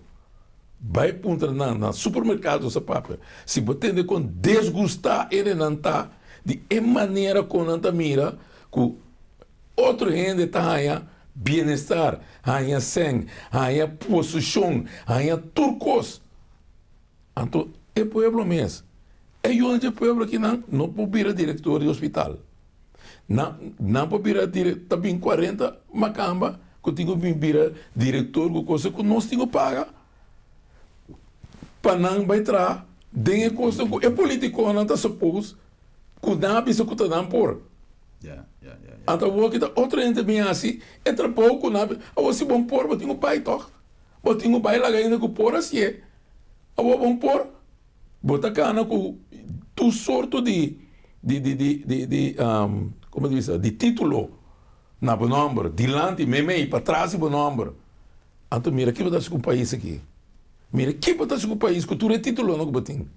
bai puntra nan na supermerkado nos ta papia, si bo tende kon desgustá enenan ta di e manera kon nan ta mira ku otro hende ta haña bienestar, haña sèn, haña posishon, haña tur kos. Anto e pueblo mes, e yunan dje pueblo akinan no por bira direktor di hospital. Nan nan por bira dire ta bin 40 makamba ku tin ku bin bira direktor ku kosa ku nos tin ku paga pa nan bai traha den e kosnan ku e politikonan ta suppose ku nan a bisa ku ta nan por. Anto awor kita otro hende bin hasi e trabou ku nan a awor si bo por bo tin ku bai tòg. Bo tin ku bai laga hende ku por hasié. Awor bon por bo ta kana ku tur sorto di di di di di di komo ta bisa di titulo na bo nòmber dilanti meimei patras di bo nòmber anto mira ki bo ta hasi ku pais aki mira ki bo ta hasi ku pais ku tur e titulonan ku bo tin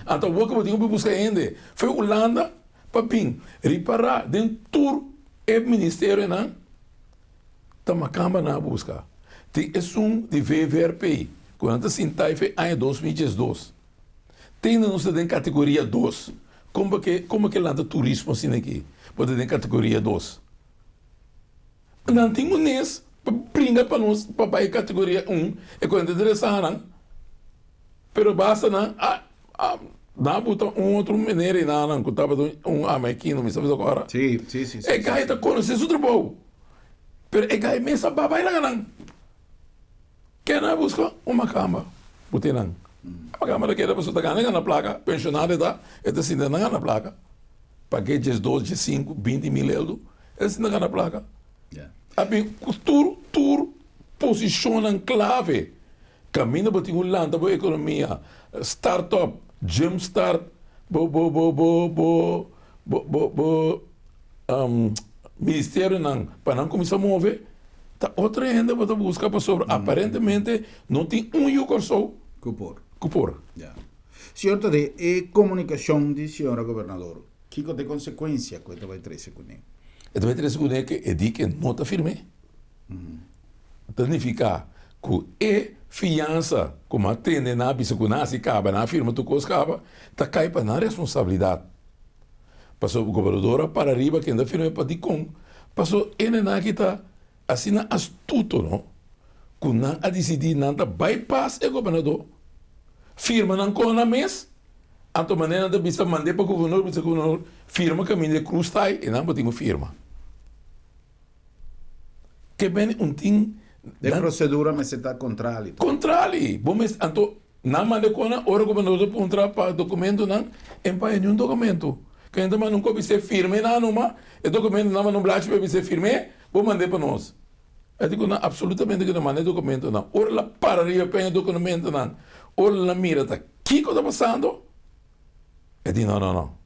anto awor ku bo tin ku buska hende for Hulanda pa bin ripará den tur e ministerionan. Ta makamba nan a buska. Tin esun di VVRP ku nan ta sinta efe aña 2012. Te ainda nos ta den kategoria dos. Kon bo ke kon bo ke lanta turismo asina aki? Bo ta den kategoria dos. Nan tin un nes pa bringa pa nos pa bai kategoria un e 43 anan. Pero basta nan a a nan a buta un otro meneer enanan ku tabata un amaikino mi sa bisa ku ora. Sí, sí, sí, sí. E gai ta konosé su trabou. Pero e gai mes a bai laga nan. Ke nan a buska? Un makamba. Buta nan. E makamba ta keda pasobra ta gana gana plaka. Penshonado e ta, e ta sinta nan gana plaka. Pag'é diesdos, diesinku, binti mil eldo, e ta sinta gana plaka. A bin ku tur tur posishonnan klave. Kaminda bo tin ku lanta bo ekonomia, start up, jump start bo bo bo bo bo bo bo bo ministerionan pa nan kuminsá move, ta otro hende bo ta buska pasobra aparentemente no tin un yu Kòrsou Ku por. ku por. Ya. Señor Tadé, e komunikashon di señora gobernador, kiko ta e konsekuensia ku e ta bai trese kuné? E ta bai trese kuné ke e di ke no ta firm'é. Ta nifiká ku e fiansa ku mi a tene nan a bisa ku nan a hasi kaba, nan a firma tur kos kaba, ta kai pa nan responsabilidat. Pasobra gobernador a para riba kende a firma pa dikon? Pasobra e nenan aki ta asina astuto no, ku nan a disidí nan ta bypass e gobernador, firma nan kon nan mes, anto manera nan ta bisa mand'é pa gobernador, bisa gobernador firma kaminda e krus ta ei, e nan bo tin ku firma. Ke beni un tin. E procedura mester ta contrali. Contrali! Bo mester, anto nan manda e kona, ora gobernador ta puntra pa documentonan, e no paña niun documento. Ke nan ta manda un copia bis'é firme nan numa, e documento nan manda un blachi pa bis'é firme, bo mand'é pa nos. A di ku nan absolutamente ku nan manda e documentonan. Ora el a para riba e paña e documentonan, ora el a mira ta kiko ta pasando, e di no, no, no.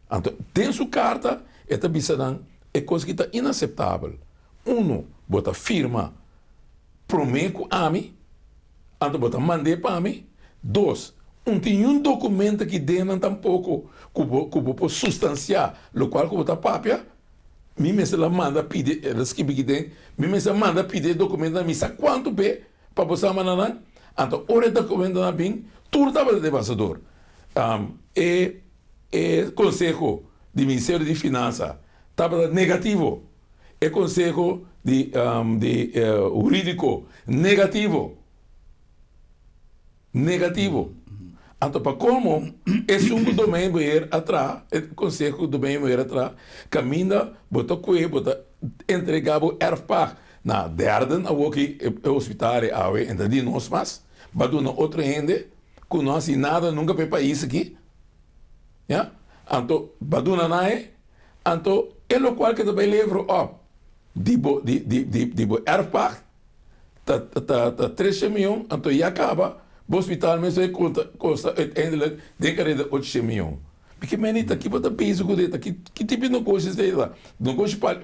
Anto den su karta e ta bisa nan e kos ki ta inaseptabel. Uno, bo ta firma promé ku ami, anto bo ta mand'é pa mi. Dos, un tin niun dokumento aki den nan tampoko ku bo ku bo por sustansiá lokual ku bo ta papia. Mi mester la manda pidi, el a skibi aki den, mi mester a manda pidi e dokumentonan mi sa kuantu be pa bo sa manda nan. Anto ora e dokumentonan a bin, tur tabata devastador. E e konseho di Ministerio di Finansa tabata negativo, e konseho di di hurídiko negativo, negativo. Anto pa komo esun ku Domeinbeheer a traha, e konseho ku Domeinbeheer a traha, kaminda bo ta kue, bo ta entregá bo erfpacht na derden awoki e hospital e awe e ta di nos mas, bo a duna otro hende. Ku no hasi nada nunka pa e pais aki, ya, anto ba duna nan e, anto e lokual ke ta bai levra op di bo di di di di bo erfpacht ta ta ta treshen mion, anto ya kaba bo hospital mes ta konta kosta uiteindelijk den kareda ochshen mion. Mi ke meni ta ki bo ta bezig ku ta ki ki tipo di negoshi esei ta? Negoshi pa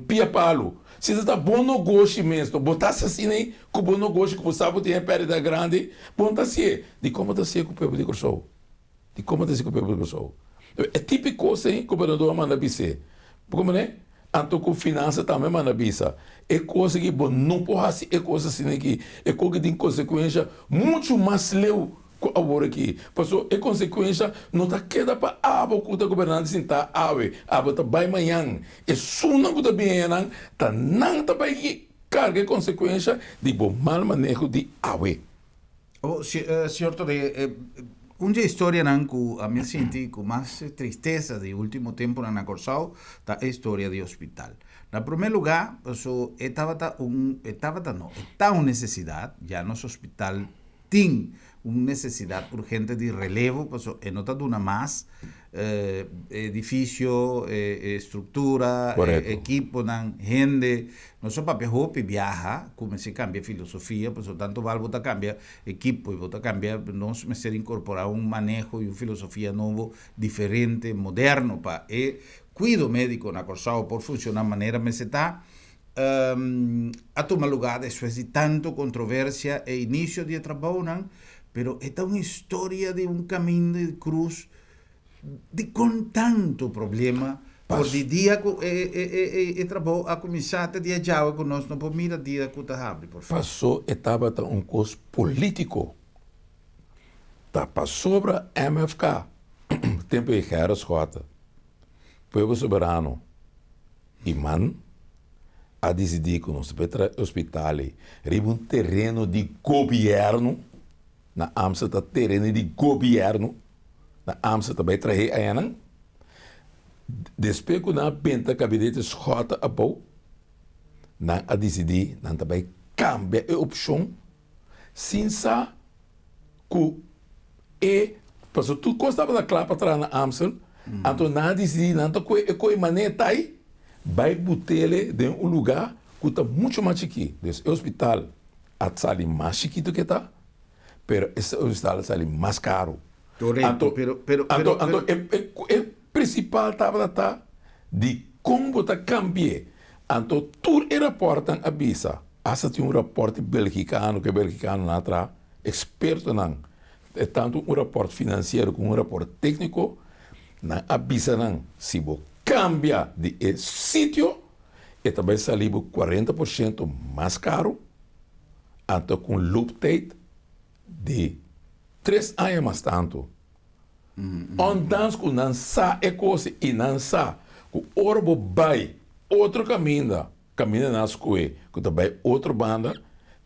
pia palu. Si ta ta bo negoshi mes bo ta hasi asina ei ku bo negoshi ku bo sa bo tin e pèrdida grandi, bo no ta hasié. Dikon bo ta hasié ku pueblo di Kòrsou? Dikon bo ta hasié ku pueblo di Kòrsou? E tipo di kos ei gobernador a manda bis'é. Bo komprendé? Anto ku finansa tambe manda bisa, e kos aki bo no por hasi e kos asina aki, e kos aki tin konsekuensha muchu mas leu ku awor aki. Pasobra e konsekuensha no ta keda pa abo ku ta gobernante sintá awe, abo ta bai mañan. Esunnan ku ta bin enan ta nan ta bai karga e konsekuensha di bo mal maneho di awe. Oh, señor Torre, un dje historianan ku ami a sinti ku mas tristesa di ultimo temponan na Kòrsou ta e historia di hospital. Na promé lugá, paso e tabata un, e tabata no, e ta un nesesidat, ya nos hospital. Tin un nesesidat urgente di relevo, paso e no ta duna mas edifisio, e struktura, e ekiponan, hende. Nos a papia hopi biaha ku mester kambia filosofia, paso tantu bal bo ta kambia ekipo i bo ta kambia, nos mester inkorporá un maneho i un filosofia nobo, diferente, moderno pa e kuido médiko na Kòrsou por funshoná manera mester ta. A tuma lugá despues di tantu kontroversia e inisio di e trabounan, pero e ta un historia di un kaminda di krus di kon tantu problema for di dia ku e trabou a kuminsá te dia djawe ku nos no por mira dia ku ta habri por fin. Pasó e tabata un kos polítiko. Ta pasobra MFK, tempu di Gerrit Schotte, Pueblo Soberano, I man a disidí ku nos ta bai traha e hospital ei riba un tereno di gobièrnu, na Amstel ta tereno di gobièrnu, na Amstel ta bai trah'é ayanan. Despues ku nan a benta kabinete Schotte abou, nan a disidí nan ta bai kambia e opshon sin sa ku e pasobra tur kos tabata kla pa traha na Amstel, anto nan a disidí nan ta kohe e kohe maneta ei bai butele den un lugá ku ta muchu mas chikí. Dus e hospital a sali mas chikitu ke ta, pero e hospital a sali mas karu. Korekto, pero, pero, pero, Anto e prinsipal tabata ta di kon bo ta kambi'é. Anto tur e rapòrtnan a bisa. Hasta tin un raport di belgicano ku e belgicanonan a traha, expertonan, e tantu un raport financiero ku un raport tecnico, nan a bisa nan si bo cambia di e sitio e ta bai sali bo 40% mas caro, anto ku un looptijd di tres aña mas tantu. Ondanks ku nan sa e kos i nan sa ku ora bo bai otro kaminda, Kaminda nan a skohe ku ta bai otro banda,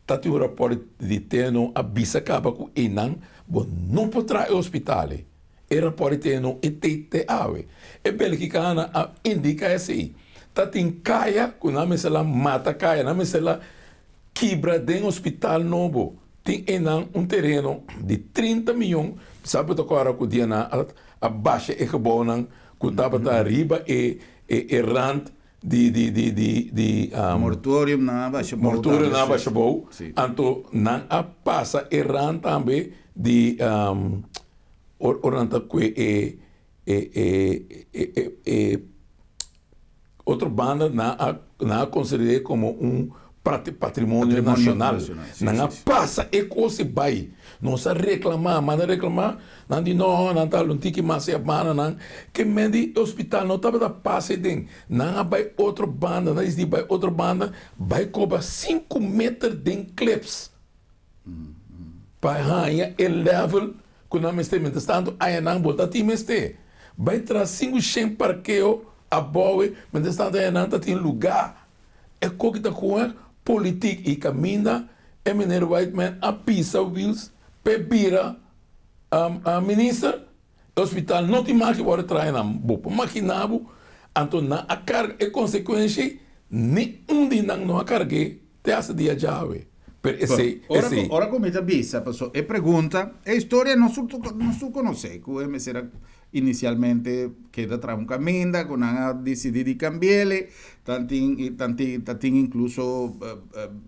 ta tin un rapòrt di TNO a bisa kaba ku einan bo no por traha e hospital ei. E rapòrt di TNO e tei te awe. E Belgikanan a indiká esei. Ta tin kaya ku nan mester la mata kaya, nan mester la kibra den hospital nobo. Tin einan un tereno di 30 miyon, sa bo ta kòrda ku dia nan a basha e gebounan ku tabata riba e e rand di di di di di um, Mortuorium nan a basha bou mortuorium tambe nan a basha bou Sí. anto nan a pasa e rand tambe di um, or ora nan ta kue e e e e e e otro banda nan a nan a konsider'é komo un patrimonio Patrimonio nashonal nashonal, sí, nan sí, a sí. pasa e kos i bai nos a reklamá manda reklamá Nan di, No, nan ta un tiki mas e banda nan. Ke men di e hospital no tabata pasa ei den. Nan a bai otro banda, nan disidi bai otro banda, bai koba sinku meter den clips pa haña e level ku nan mester. Mientras tanto aya nan bo ta tin mester bai traha sinku shen parkeo abou ei, mientras tanto aya nan ta tin luga. E koki ta ku politik i kaminda e meneer Whiteman a pisa Wiels p'e bira Minister, e hospital no tin mas ki wòrdu traha nan. Bo por magina bo, anto nan a karga e konsekuensha ei, ni un di nan no a karg'é te hasta dia djawe. Pero esei, esei. Ora ku mi ta bisa, paso e pregunta, e historia nos tur nos tur konosé ku e mester a Inicialmente keda traha un caminda cu nan a dicidi di cambiele, tan tin tan tin ta tin incluso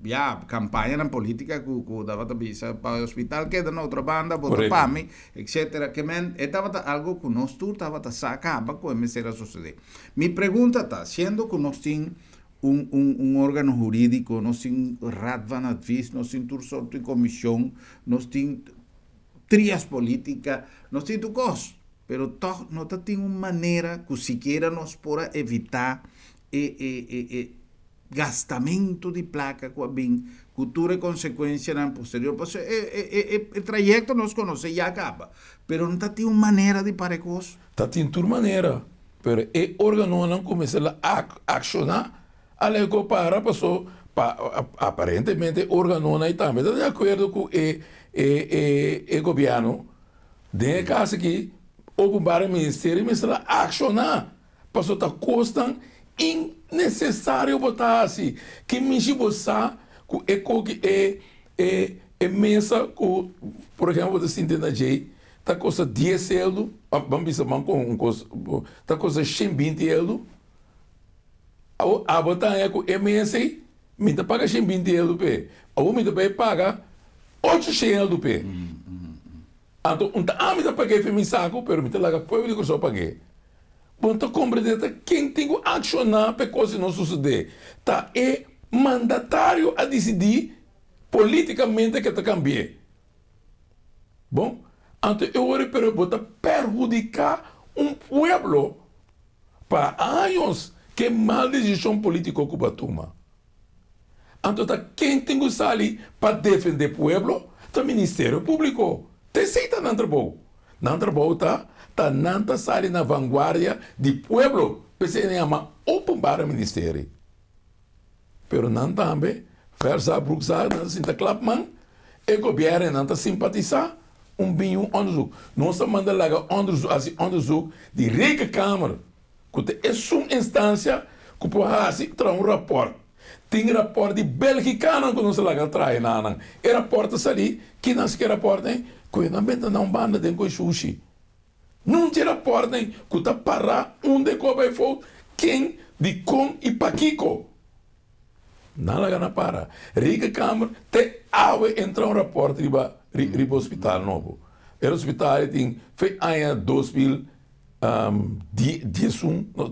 ya campañanan politica cu cu tabata bisa pa e hospital keda na otro banda bo ta pa mi etcetera ke men e tabata algo cu nos tur tabata sa caba cu e mester a sucede. Mi pregunta ta siendo cu nos tin un un un organo huridico, nos tin Raad van Advies, nos tin tur sorto di comision, nos tin trias politica, nos tin tur cos, pero toch no ta tin un manera cu sikiera nos por a evita e e e e gastamento di placa cu a bin cu tur e consecuencianan posterior, pasobra e e e e e trayecto nos conoce ya caba, pero no ta tin un manera di para e cos. Ta tin tur manera, pero e organonan cu mester la acciona A lego para paso pa aparentemente e organonan ei tambe ta di akuerdo ku e e e e gobièrnu. Den e kaso aki Openbare Ministerio mester a akshoná paso ta kosnan innesesario bo ta hasi. Ki mishi bo sa ku e koki e e. E mesa ku, por ehempel, bo ta sinti na djei, ta kosta dies eldu, òf ban bisa ban kon un kos, ta kosta shen binti eldu. Awor abo ta haña ku e mesa ei, mi ta paga shen binti eldu p'e, awor mi ta bai paga ocho shen eldu p'e. Anto un ta ami ta pag'é fe mi saku, pero mi ta laga pueblo di Kòrsou pag'é. Bo no ta komprendé ta ken tin ku akshoná pa e kos ei no sosodé. Ta e mandatario a disidí Políticamente ke ta cambi'é. Bon, anto e ora pero bo ta perhudica un pueblo pa años ke mal decision politico ku bo a tuma. Anto ta ken tin ku sali pa defende pueblo? Ta Ministerio Publico. Ta esei ta nan trabou. Nan trabou ta ta nan ta sali na vanguardia di pueblo, p'esei nan yama Openbare Ministerie. Pero nan tambe, Versa, Broekza, nan ta sinta klap man, e gobièrnunan ta simpatisá un bin un onderzoek. Nos ta manda laga onderzoek, hasi onderzoek di Rekenkamer, ku ta esun instansia ku por hasi traha un rapòrt. Tin rapòrt di Belgikanan ku nos a laga traha na nan. E rapòrt ta salí, kinan hasi ku e rapòrt ei? Ku e nan benta na un banda den ku e shushi. Nun tin rapòrtnan ku ta pará unda e koba e fout, ken, dikon i pakiko. Nan laga na para. Rekenkamer te awe entra un rapòrt riba riba hospital nobo. E hospital ei tin fe aña 2011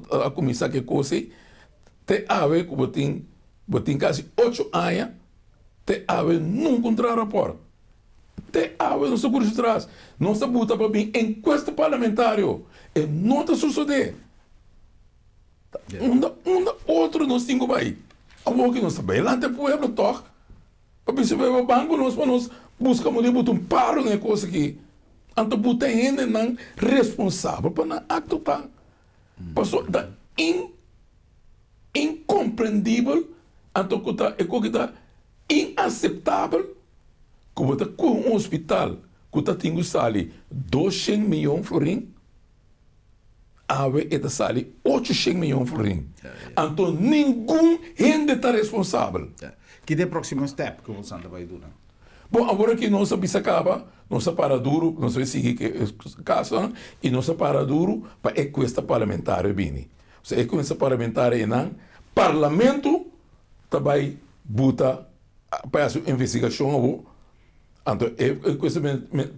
a kuminsá ku e kos ei. Te awe ku bo tin bo tin kasi ocho aña te awe nunka un traha rapòrt. Te awe nos ta kuri su tras. Nos ta buta pa bin encuesta parlamentario. E no ta sosode. Ta unda unda otro nos tin ku bai. Awor ki nos ta bai lanta e pueblo tog pa bisa pueblo ban ku nos pa nos buska modo di buta un paro na e kos aki. Anto buta hendenan responsabel pa nan akto ta. Pasobra ta in incomprendibel anto ku ta e koki ta inaseptabel ku bo ta kohe un hospital ku ta tin ku sali doshen miyon florin awe e ta sali ochoshen miyon florin anto ningun hende ta responsabel. Ki ta e proximo step ku boso ta bai duna? Bon awor aki nos a bisa kaba nos a para duru nos a bai sigui ku e kasonan i nos a para duru pa e kuesta parlamentario bini. Osea e kuesta parlamentario einan parlamento ta bai buta pa hasi un investigashon awor. Anto e enkuesta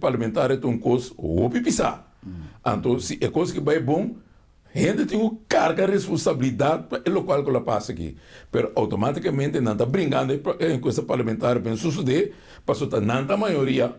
parlamentario ta un kos hopi pisá. Anto si e kos aki bai bon, hende tin ku karga responsabilidat pa e lokual ku lo a pasa aki. Pero outomátikamente nan ta bringando e enkuesta parlamentario pa e sosodé, pasobra ta nan ta mayoria.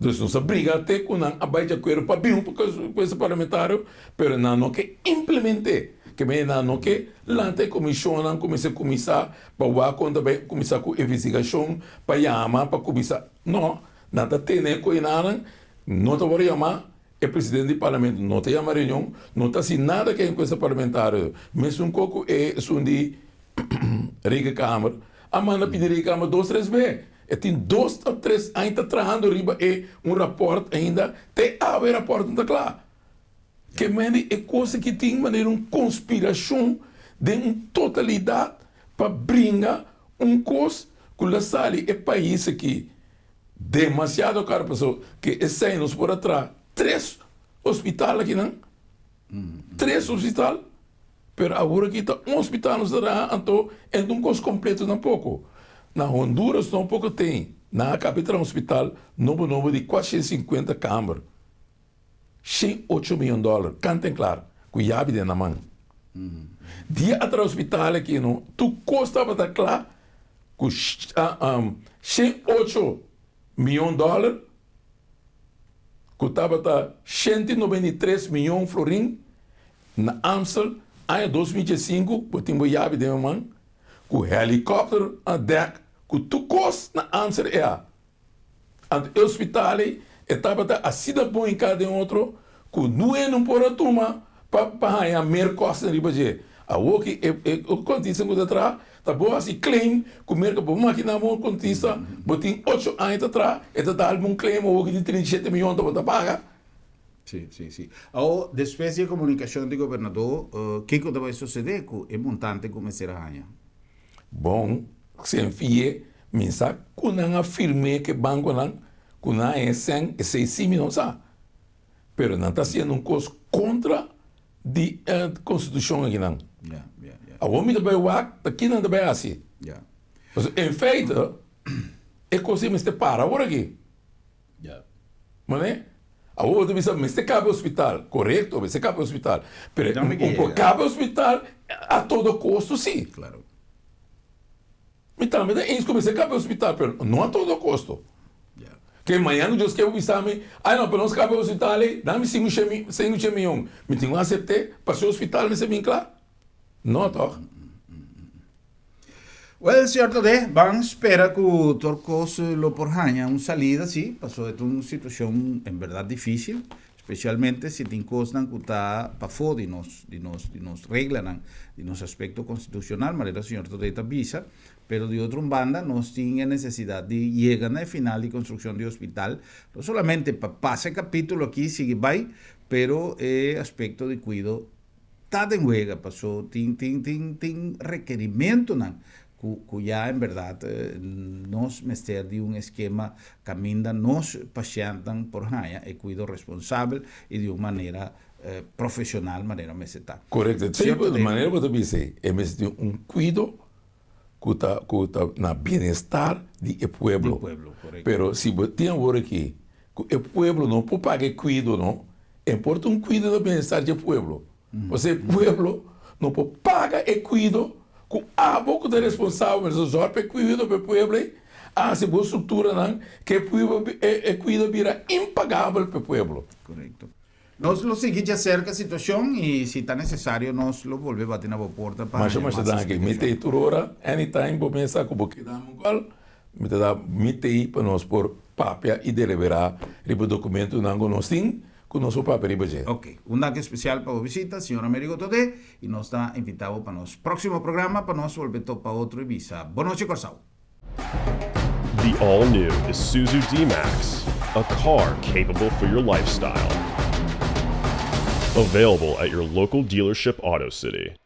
Dus nos a briga te ku nan a bai di akuerdo pa bin un enkuesta parlamentario, pero nan no ke implement'é. Ke mei nan no ke lanta e komishonnan ku mester kuminsá pa wak kon ta bai kuminsá ku investigashon pa yama pa kuminsá. No, nan ta tene e koenanan, no ta wòrdu yamá, e presidente di parlamento no ta yama reunion, no ta hasi nada ku e enkuesta parlamentario. Mesun kos ku e esun di Rekenkamer a manda pidi Rekenkamer dos tres be. E tin dos of tres aña ta trahando riba e un raport ainda, te awe e raport no ta kla. Ke mende e kos aki tin manera un konspirashon den un totalidat pa bringa un kos ku lo sali e pais aki demasiado karo pasobra ke esei nos por a traha tres hospital akinan, tres hospital. Pero awor aki ta un hospital nos ta traha anto e no un kos kompleto tampoco. Na Honduras tampoco tin. Nan a kaba di traha un hospital nobo nobo di 450 kamber. 108 miyon dòler, kant en klar, ku yabi den nan man. Dia a traha hospital aki no, tur kos tabata kla ku 108 miyon dòler. ku tabata 193 miyon florin na Amstel aña 2015 bo tin bo yabi den bo man ku helikòpter a dèk ku tur kos na Amstel e a. Anto e hospital ei e tabata asina bon hinká den otro ku nue no por a tuma pa pa haña mer kòsten riba dje. Awor ki e e kontista ku ta traha ta bo hasi claim ku merka bo makina bo kontista bo tin ocho aña ta traha e ta dal bo un claim awor ki di 37 miyon ta bo ta paga. Si, si, si. Awor despues di e komunikashon di gobernador kiko ta bai sosede ku e montante ku mester a haña? Bon, sen fie. Mi sa ku nan a firm'é ku e bankonan ku nan a haña sèn, esei sí mi no sa. Pero nan ta hasiendo un kos kontra di e konstitushon akinan. Awor mi ta bai wak ta ki nan ta bai hasi. Pasobra en feite e kos ei mester para awor aki. Mane? Awor bo ta bisa mester kaba e hospital. Korekto, mester kaba e hospital. Pero un por kaba e hospital a todo kosto sí. Mi tambe ta eens ku mester kaba e hospital, pero no a todo kosto. Ke mañana ku Dios ke bo bisa mi, ay no, pero nos kaba e hospital ei, dami sinku shen sinku shen miyon. Mi tin ku asept'é pasobra e hospital mester bin kla? No tòg? Well, señor Todé, ban spera ku tur kos lo por haña un salida, sí, pasobra e ta un situashon en bèrdat difísil, spesialmente si tin kosnan ku ta pafó di nos, di nos, di nos reglanan, di nos aspekto konstitushonal, manera señor Todé ta bisa, pero di otro un banda nos tin e nesesidat di yega na e final di konstrukshon di hospital, no solamente pa pasa e kapítulo aki sigui bai, pero e aspekto di kuido ta den wega paso tin tin tin tin rekerimentonan ku ku ya en berdad nos mester di un eskema kaminda nos pashèntnan por haña e kuido responsabel i di un manera profeshonal manera mester ta. Korekto, sí, manera bo ta bisa ei, e mester tin un kuido ku ta ku ta na bienestar di e pueblo. Di pueblo, korekto. Pero si bo tin awor aki ku e pueblo no por paga e kuido no, E por ta un kuido na bienestar dje pueblo. Pasobra e pueblo no por paga e kuido ku abo ku ta responsabel mester zòrg pa e kuido pa e pueblo ei a hasi bo strukturanan ku e pueblo e kuido bira impagabel pa e pueblo. Korekto. Nos lo sigui djaserka situashon i si ta nesesario nos lo bolbe bati na bo porta pa Masha haña masha mas danki. Mi splikashon. ta ei tur ora, anytime bo mesa ku bo ke dami un kòl, Mi ta da mi tei pa nos por papia i deliberá riba dokumentunan ku nos tin ku nos por papia riba dje. Ok. Un danki spesial pa bo bisita, señor Amerigo Todé, i nos ta invitá bo pa nos próksimo programa pa nos bolbe topa otro i bisa Bon nochi Kòrsou! The all new Isuzu D-Max, a car capable for your lifestyle. Available at your local dealership Auto City.